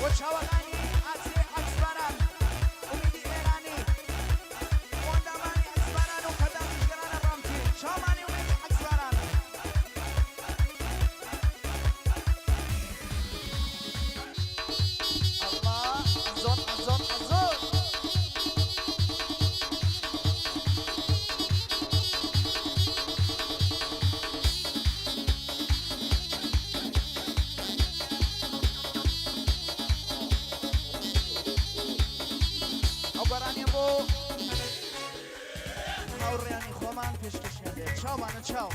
بۆ چاوەکانی ئاچێ عەکسباران ئومیدی ئێرانی بۆ ئەندامانی عەکسباران و پەردازشگەرانە ڕامتین چاومانی ئومیدی عەکسباران. ئەڵڵا زۆر زۆر زۆر. ئەو گۆرانیە بۆ هاوڕێیانی خۆمان پێشکەشیان دێت چاومانە چاو.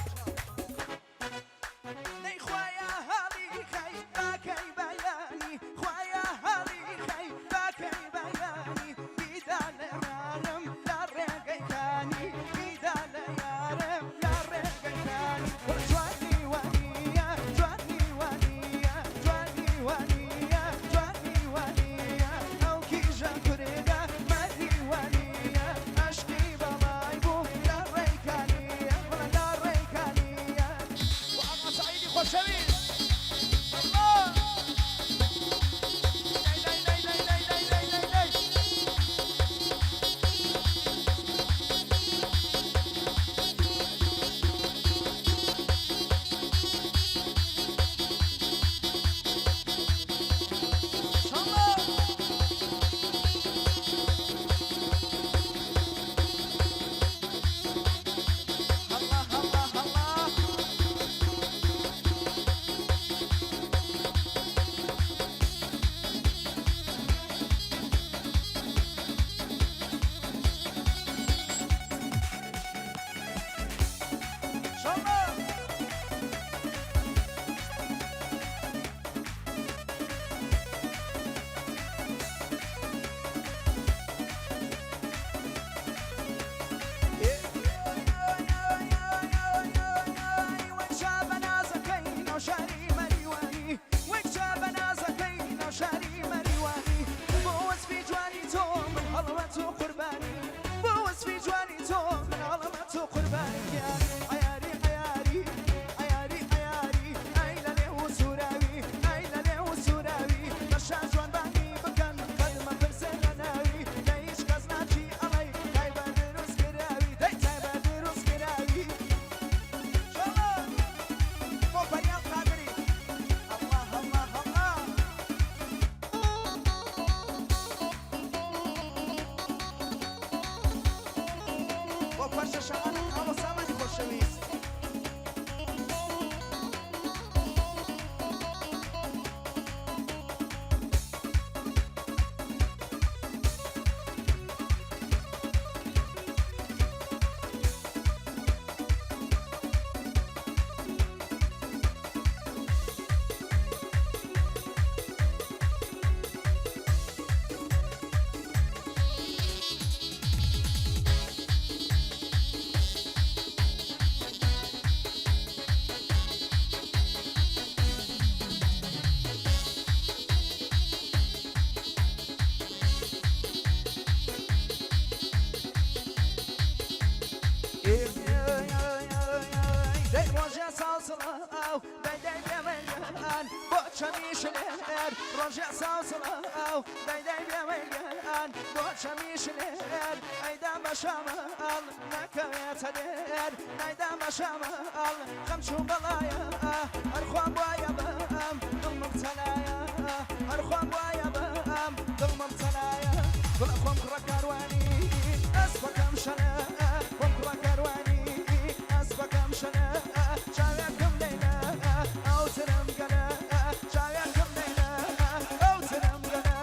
دەی خوایە هەڵی خەی باکەی بەیانی خوایە هەڵی خەی باکەی بەیانی بیدا لە یارم لە ڕێگەی کانی بیدا لە یارم لە ڕێگەی کانی جوانی وانیە جوانی وانیە جوانی وانیە جوانی وانیە ئەو کیژە کوردە مەردی وانیە عەشقی بەڵای بوو لە ڕێی کانیە وەڵا لە ڕێی کانیە بۆ ئاغا سەعیدی خۆشەویست ئەڵڵا دەی دەی دەی دەی دەی دەی دەی دەی دەی. شەڵڵا. هەڵڵا هەڵڵا هەڵڵا. شەڵڵا. خۆشەویست. دەی ڕۆژێ ساڵ سڵاو دەی دەی بێمەیان بۆ چەمی شلێر ڕۆژێ ساڵ سڵاو دەی دەی بێمەیان بۆ چەمی شلێر ئەیدا بە شەماڵ نەکەوێتە دێر نایدا بە شەماڵ خەم چوو بەڵایە هەر خۆم وایە بەم دڵ مبتەلایە هەر خۆم وایە بەم دڵ مبتەلایە گوڵە خۆم کوڕە کاروانی ئەسپەکەم شەنە خۆم کوڕە کاروانی ئەسپەکەم شەنە چاوێکم لەیلە ئەو ترم گەلە چاوێکم لەیلە ئەو ترم گەلە.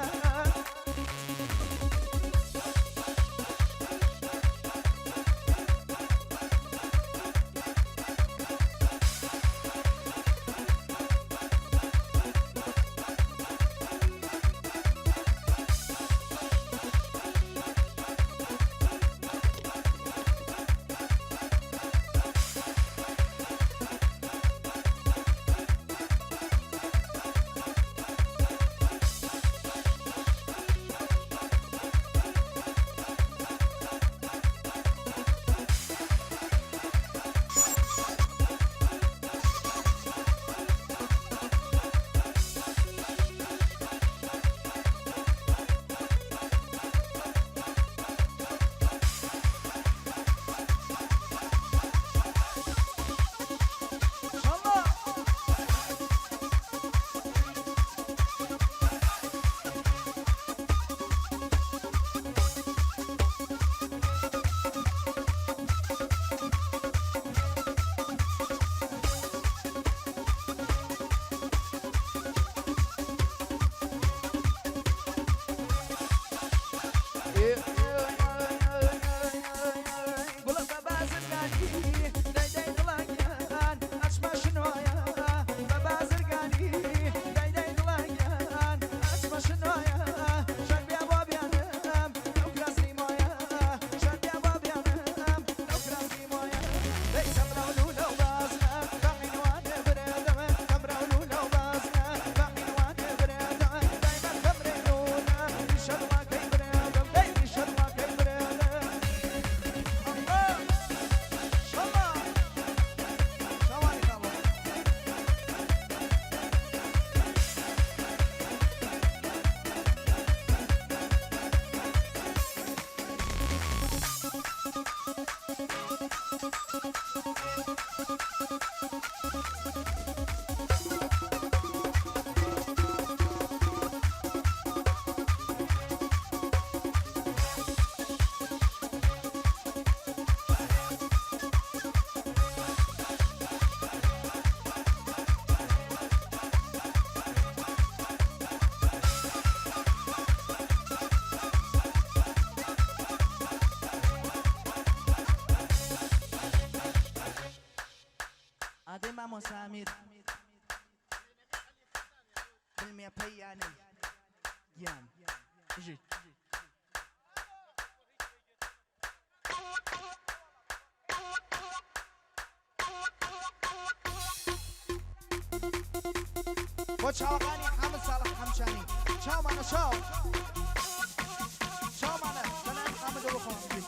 نییە پەی یانەی گیان بژیت. بۆ چاوەکانی حامد ساڵح حەمچانی چاومانە چاو چاومانە لەلایەن حامدەوە خۆم بژیت.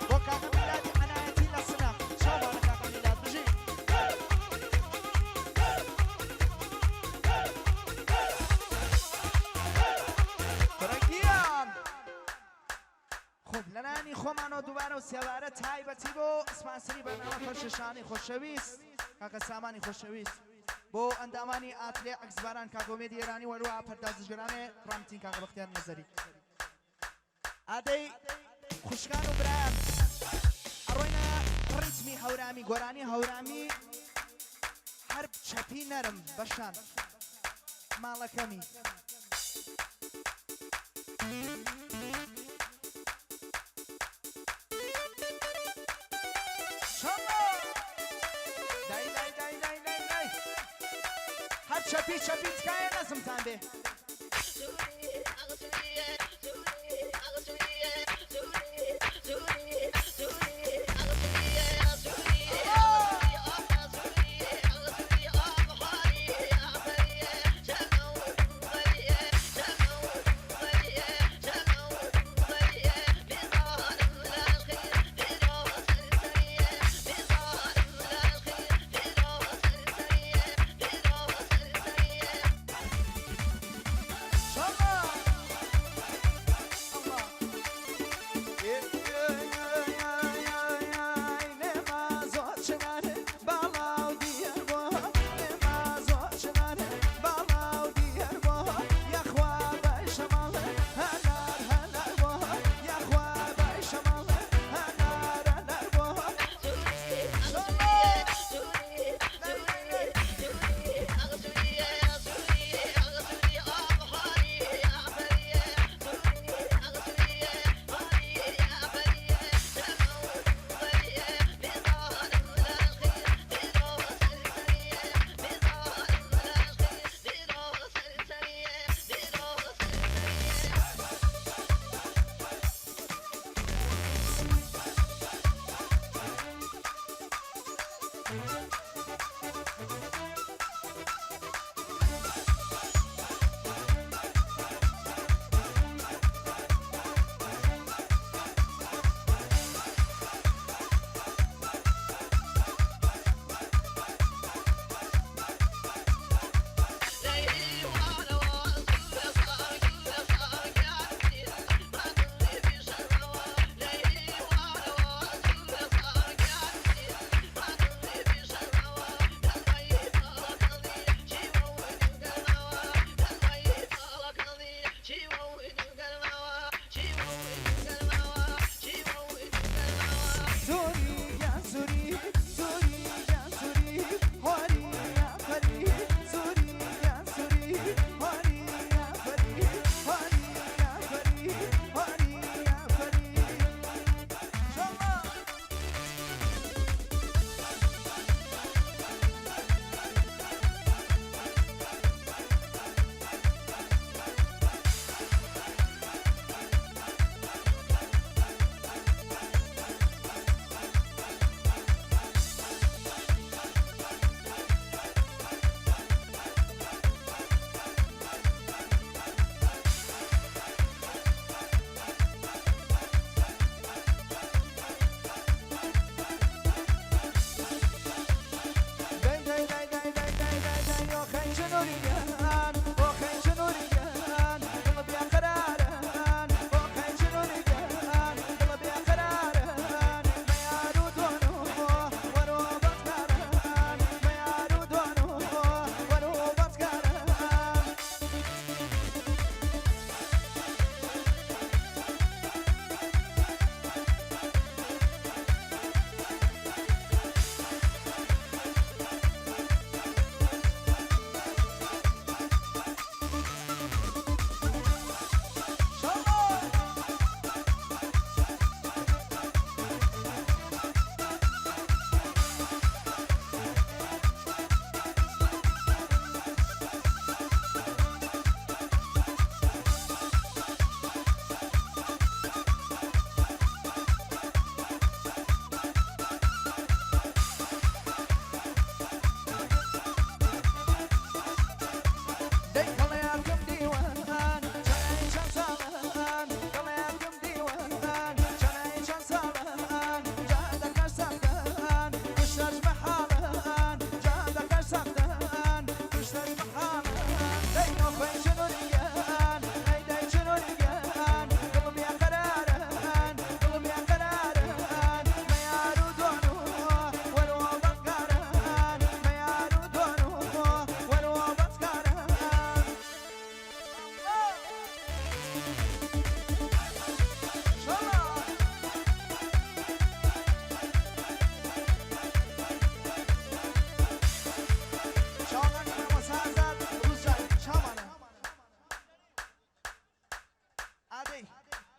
بۆ کاکە میلادی عەنایەتی لە سنە چاومانە کاکە میلاد بژی. کوڕە گیان خوب لەلایەنی خۆمانەوە دووبارە و سێوارە تایبەتی بۆ سپانسری بەرنامە فەرشەشانی خۆشەویست کاکە سامانی خۆشەویست بۆ ئەندامانی ئاتلێ عەکسباران کاکە ئومێدی ئێرانی وەروە پەردازشگەرانێ ڕامتین کاکە بەختیار نەزەری ئادەی خوشکان و برایان ئەڕۆینە ڕیتمی هەورامی گۆرانی هەورامی هەر چەپی نەرم بەشان ماڵەکەمی. دای دای دای دای دای دای هەر چەپی چەپی تکایە نەزمتان بێ.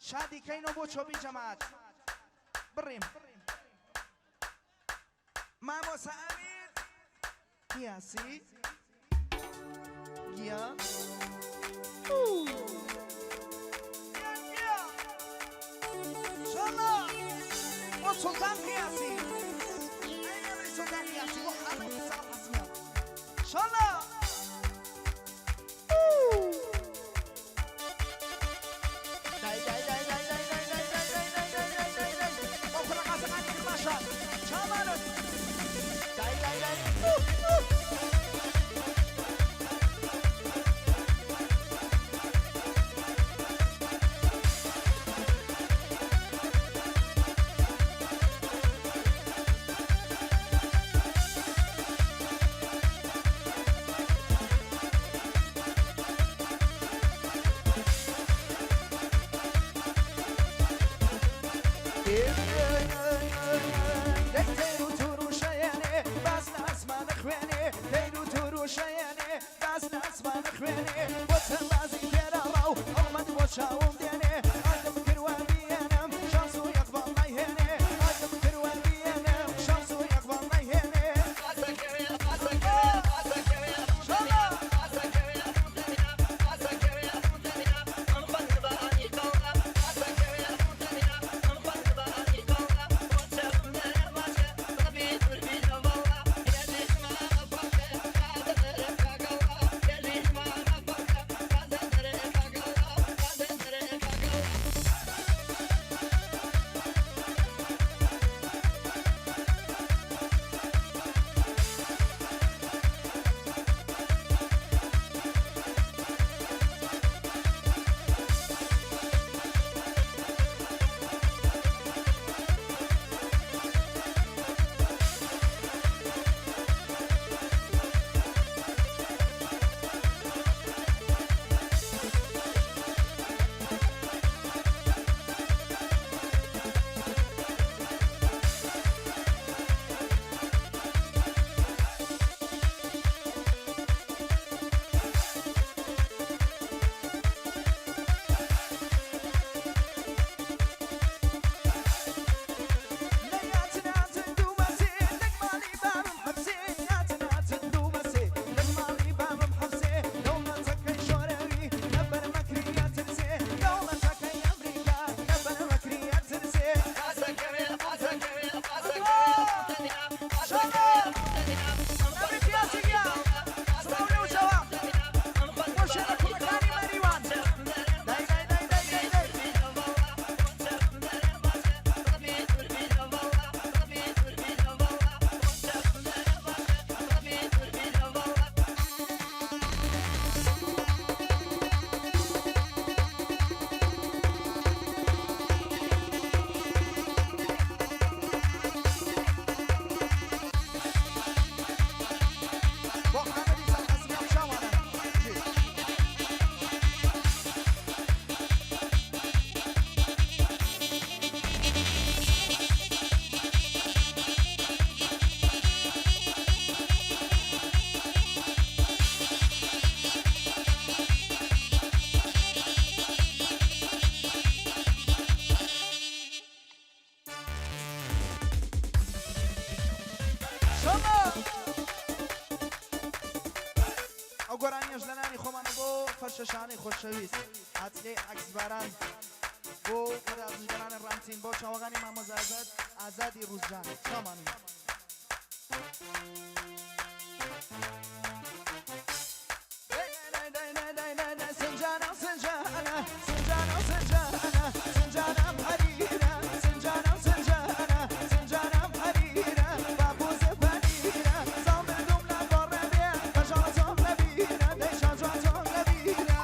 شادی کەینەوە بۆ چۆپی جەماعەت بڕیم مامۆستا ئەمیر قیاسی گیا شەڵا بۆ سوڵتان قیاسی سوڵتان قیاسی بۆ حامد ساڵ حەسمیان شەڵا. چاوم دێنێ ئاگم کروان بیێنم شانس و یەقباڵ نایهێنێ ئاگم کروان بیێنم شانس و یەقباڵ نایهێنێ. بۆ حامدی سەرحەسمی چاوانە شەمە ئەو گۆرانیەش لە نانی خۆمانە بۆ فەرشەشانەی خۆشەویست ئاتلێ عەکسباران بۆ پەرازشگەرانی ڕامتین بۆ چاوەغانی مامۆزا ئازاد ئازادی ڕوزجان چاومانن. سنجانە سنجانە سنجانە سنجانە سنجانم حەریرە سنجانە سنجانە سنجانم حەریرە باپوز پەنیرە زاڵ مردوم لە گۆڕێ بێ بەژاڵە تۆم لەبیرە دەی شاجوان تۆم لەبیرە.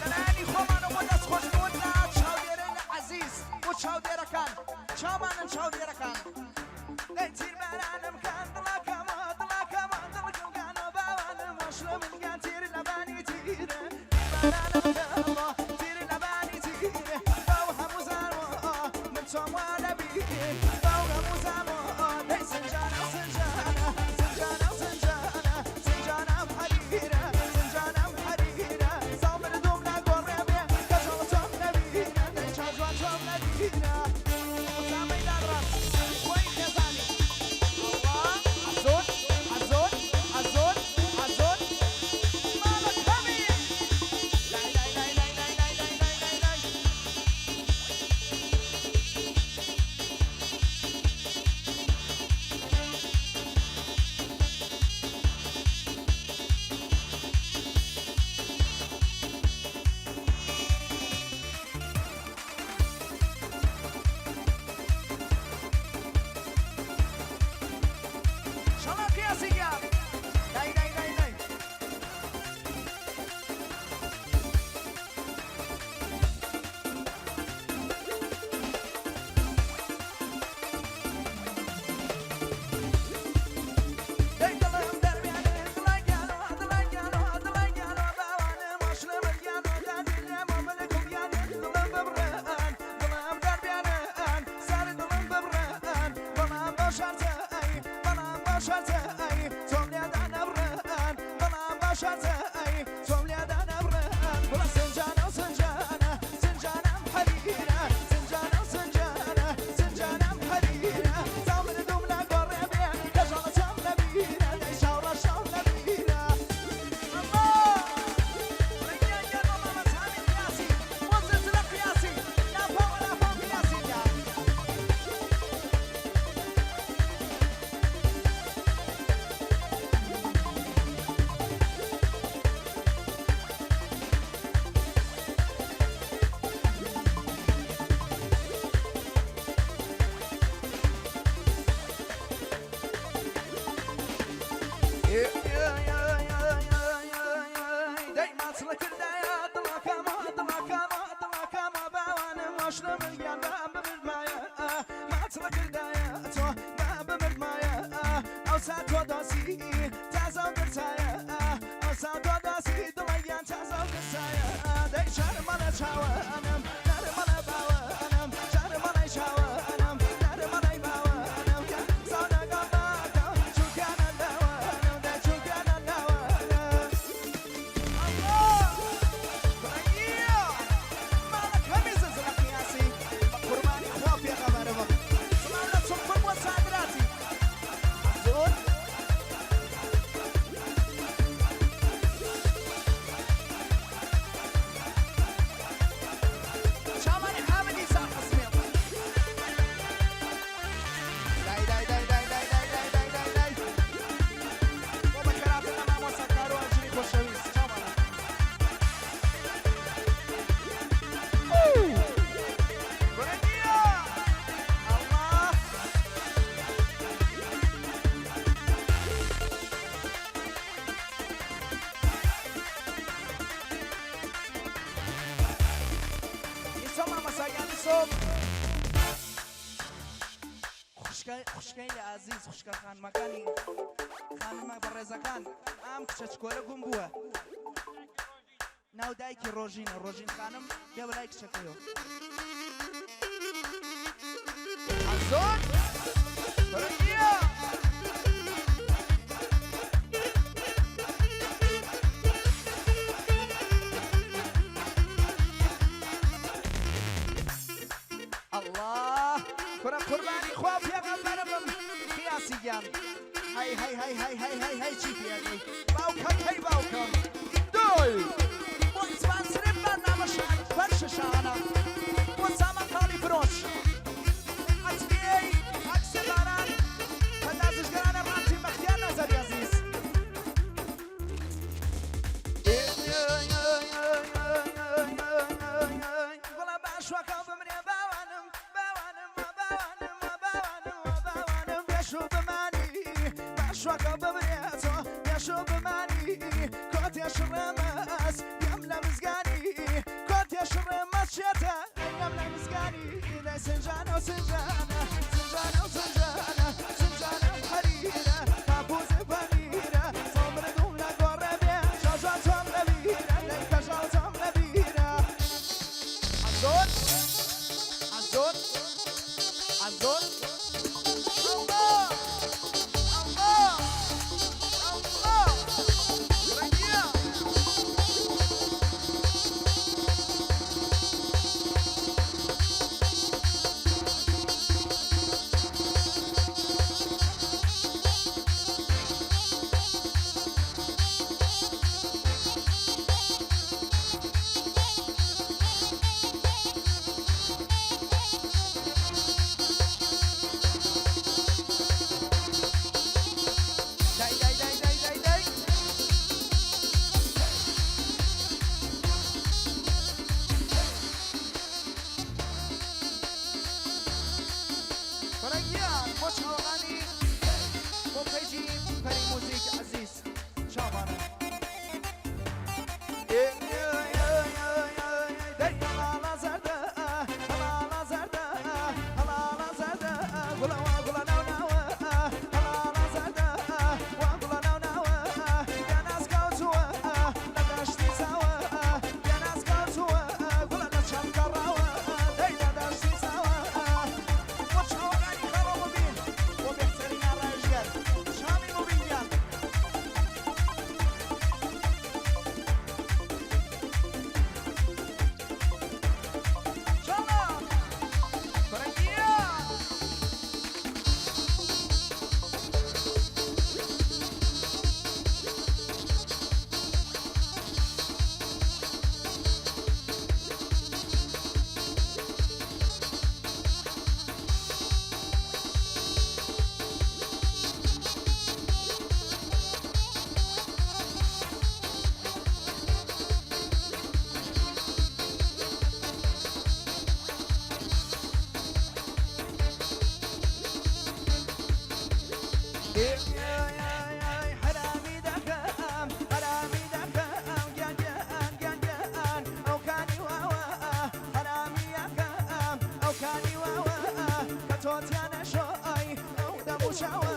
لەلایەنی خۆمانەوە بۆ دەستخۆشبوون لە چاودێرەیل عەزیز و چاودێرەکان چاومانن چاودێرەکان. دەی تیربارانم کەن دڵەکەمە دڵەکەمە دڵکم گانۆ باوانم وەشلۆ من گان تیر لەبانی تیرە تیربارانم کەمە تیر لەبانی تیرە باو هەموو زانۆ من چۆن وا لەبیرێ باو هەموو زانۆ دەی سنجانە سنجانە سنجانە سنجانە سنجانم حەریرە سنجانم حەریرە زاڵ مردوم. شەرتە ئەی تۆم لێدا نەبڕن، بەڵام بە شەرتە ئەی تۆم لێدا نەبڕن. گوڵە سنجانە و سنجانە، سنجانەم حەریرە، سنجانە و سنجانە، سنجانەم حەریرە. تا مردوم لە گۆڕێ بێ کەژاڵە چاوم لەبیرە، دەی چاو ڕەشەم لەبیرە. ئەڵڵا ڕەنگیان گیان بۆ مامەت هامید قیاسی، بۆ زلزلە قیاسی، لافاوە لافاو قیاسی گیان. دەی ماچڵە کردایە دڵەکەمە دڵەکەمە دڵەکەمە باوانم وەشنە ملگیان با بمردمایە، ماچڵە کردایە تۆ با بمردمایە. ئەوسا تۆ دۆسی تازە و گرتایە، ئەوسا تۆ دۆسی دڵەگیان تازە و گرتایە. دەی شەرمەڵە چاوانم نەرمەڵە باوانم، شەرمەڵەی چاوانم نەرمەڵەی باوانم. ساڵەگەڵ باکەم چونکە نەلاوانم، دەی چونکە نەلاوانم. ئەڵڵا کوڕەنگیە ماڵەکەمی زلزلە قیاسی، بە قوربانی خوا پێغەمبەرم. سڵاو لە چڵپڕ بۆ سادراتی زۆر. چاوانی حامدی ساق سمێڵ. دای دای دای دای دای دای دای دای دای دای بۆ بەخێرهاتن لە مامۆستا کاروان ژنی خۆشەویست چاوانە. کوڕەنگیە ئەڵڵا. ئیسۆ مامۆستا گیان ئیسۆ. خوشکەی ئازیز، خوشکە خانمەکانی، خانمە بەڕێزەکان، ئەم کچە چکۆلە گوم بووە. ناو دایکی ڕۆژینە، ڕۆژین خانم بێ بەلای کچەکەیەوە. ئەزۆن کوڕەنگیە. ئەڵڵا کوڕە قوربانی خوا پێغەمبەرە بم قیاسی گیان. هەی هەی هەی هەی هەی هەی هەی چی پێگەی باوکم، هەی باوکم. دوی بۆ ئیسپانسرێ بەرنامە شان فەرشە شانە بۆ سامان خاڵی فرۆش عەتریەی عەکسێباران پەردازشگەرانە ڕانتی بەختیار نەزەری ئەزیز. گوڵە باشوەکە بمرێ باوانم باوانم باوانم باوانم باوانم بێشوو بمانی، باشوەکە بمرێ تۆ بێشوو بمانی. کۆتێ شڕێمەس گەم لە مزگانی، کۆتێ شڕێمەس شێتە گەم لە مزگانی. دەی سنجانە و سنجانە، سنجانە و سنجانە، سنجانە حەریرە، پاپوز پەنیرە. تۆ مردوم لە گۆڕێ بێ شاژا تۆم لەبیرە، دەی کەژاڵ تۆم لەبیرە. ئەزۆر ئەزۆر ئەزۆر. ئەڵڵا ئەڵڵا ئەڵڵا ڕەنگیە. حەرامی دەکەم حەرامی دەکەم گیان گیان گیان گیان ئەو کانی واوە حەرامی یەکەم ئەو کانی واوە کە تۆ تیانە شۆی ئەو دەموچاوە.